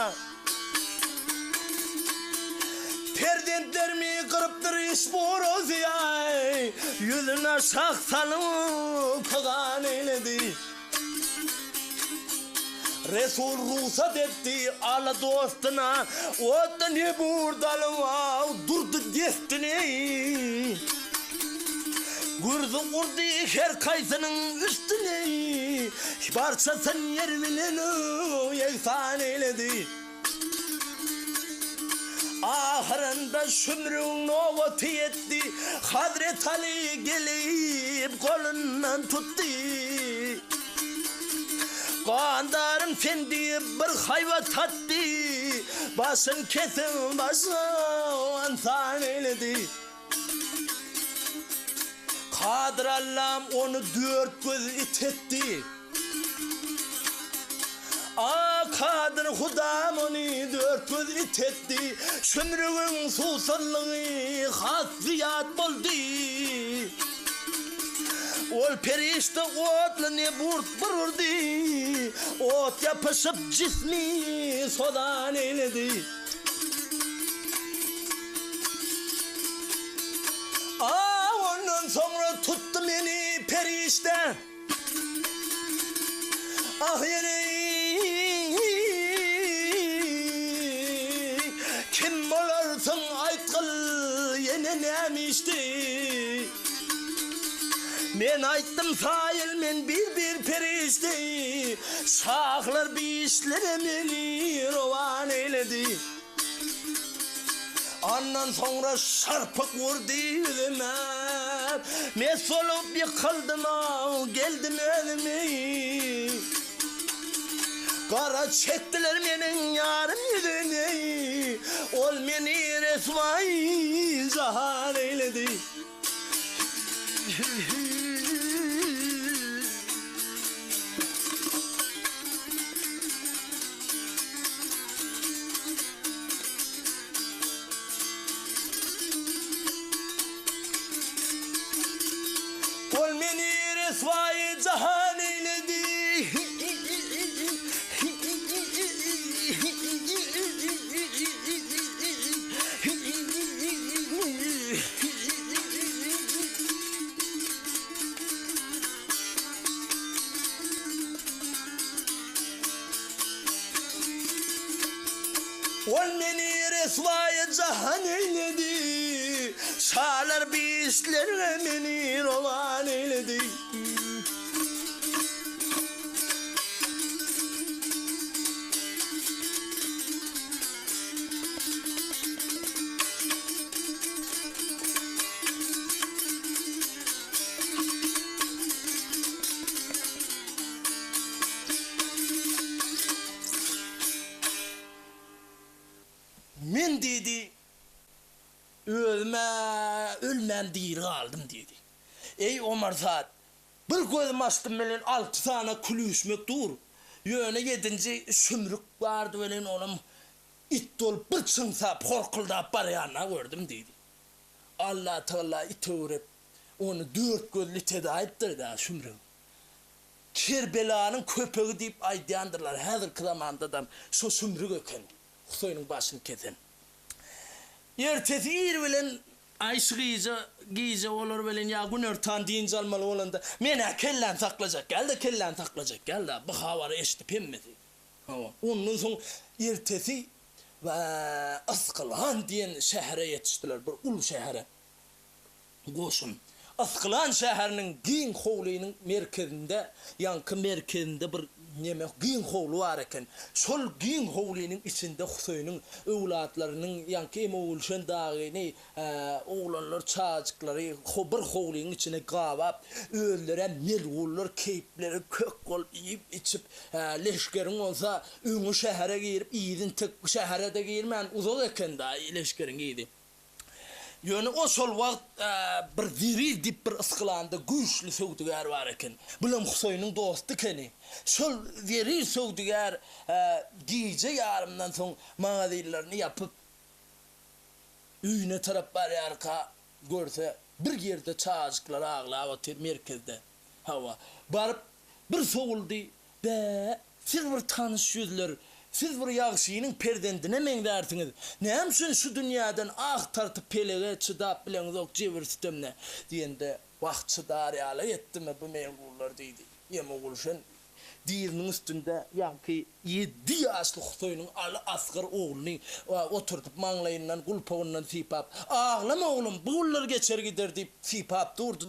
Perzentlerimi gyrypdyr işbu rozyýaý, Ýüzün aşak salyp pygan eýledi. Resul rugsat etdi Aly dostuna, Otda ne burdy alyp durdy destine. Gürzi urdy her kaýsynyň üstüne, Barçasyn ýer bilen ýegsan eýledi. Ahyrynda Şümrüň nobaty ýetdi. Hazret Aly gelip golundan tutdy. Gandarym sen diýip bir haýbat atdy. Başyn kesip başa ynsan eýledi. Kadyr Allam ony dörtgöz it etdi. A Kadyr Hudam ony dörtgöz it etdi. Şümrügiň suwsuzlygy has zyýat boldy. Ol perişde otly neburt bir urdy. Ot ýapyşyp jismi sozan eýledi. A ondan soňra tutdy meni perişde. Ah ýeri Kim bolarsyň aýtgyl ýene näme işdi. Men aýtdym saýyl men bir bir perişde. Şahlar bi işlere meni rowan eýledi. Andan soňra şarpyk urdy ýüzüme. Mes bolup ýykyldym-ow, geldim özüme. Gara çekdiler meniň ýarym ýüzümi. Ol meni reswaýy jahan eýledi. Ol meni reswaýy jahan eýledi. Ol meni reswaýy jahan eýledi, Şalar bişlerge meni rowan eýledi. Men diýdi, özüm-ä ölmän diri galdym diýdi. Eý, Omar Saad, bir gözüm açdym welin alty sany kül üýşmek dur. Ýöne ýedinji şümrük bardy welin onam it bolup bir çyňsap, horkuldap barýanyna gördüm diýdi. Allatagala it öwrüp, ony dört gözli ite daýypdyr-da şümrügi. Kerbelanyň köpegi diýip aýdýandyrlar, häzirki zamandadam şo şümrük eken, Huseýniň başyny kesen. Ertesi ir bilen Aý şu gije, gije bolar welin ýa günortan dynç almaly bolanda, men-ä kelläni saklajak däl-de, kelläni saklajak däl-de, bu habary eşidip hemmesi. Hawa, ondan soň ertesi Ysgylan diýen şähere ýetişdiler, bir uly şähere. Goşun. Ysgylan şäheriniň giň howlynyň merkezinde, ýaňky merkezinde bir neme, giň howly bar eken. Şol giň howlynyň içinde Huseýniň öwlatlarynyň, ýaňky Emogülşen dagyny, oglanlar, çagajyklary bir howlynyň içine gabap, özlerem melgullar, keýpleri kök bolup iýip-içip, leşgeriň bolsa öňi şähere girip, yzy intek şähere-de girmän uzak eken-dä leşgeriň yzy. Ýöne o şol wagt bir Zerir diýip bir Ysgylanda güýçli söwdügär bar eken. Bulam Huseýniň dosty ekeni. Şol Zerir söwdügär gije ýarymdan soň magazinlerini ýapyp, öýüne tarap barýarka, görse, bir ýerde çagajyklar aglap otyr merkezde. Hawa, baryp bir sowuldy, Bä, siz bir tanyş ýüzler, siz bir ýagşynyň perzendine meňzärsiňiz. Näme üçin şu dünýäden ah tartyp pelege çydap bileňzok jebir-sütemne? diýende, Wah, çydar ýaly etdimi bu melgunlar diýdi. Ýemogulşen dyzynyň üstünde ýaňky ýedi ýaşly Huseýniň Aly Asgyr ogluny oturdyp maňlaýyndan, gulpagyndan sypap, Aglama oglum, bu günler geçer gider diýip sypap durdy.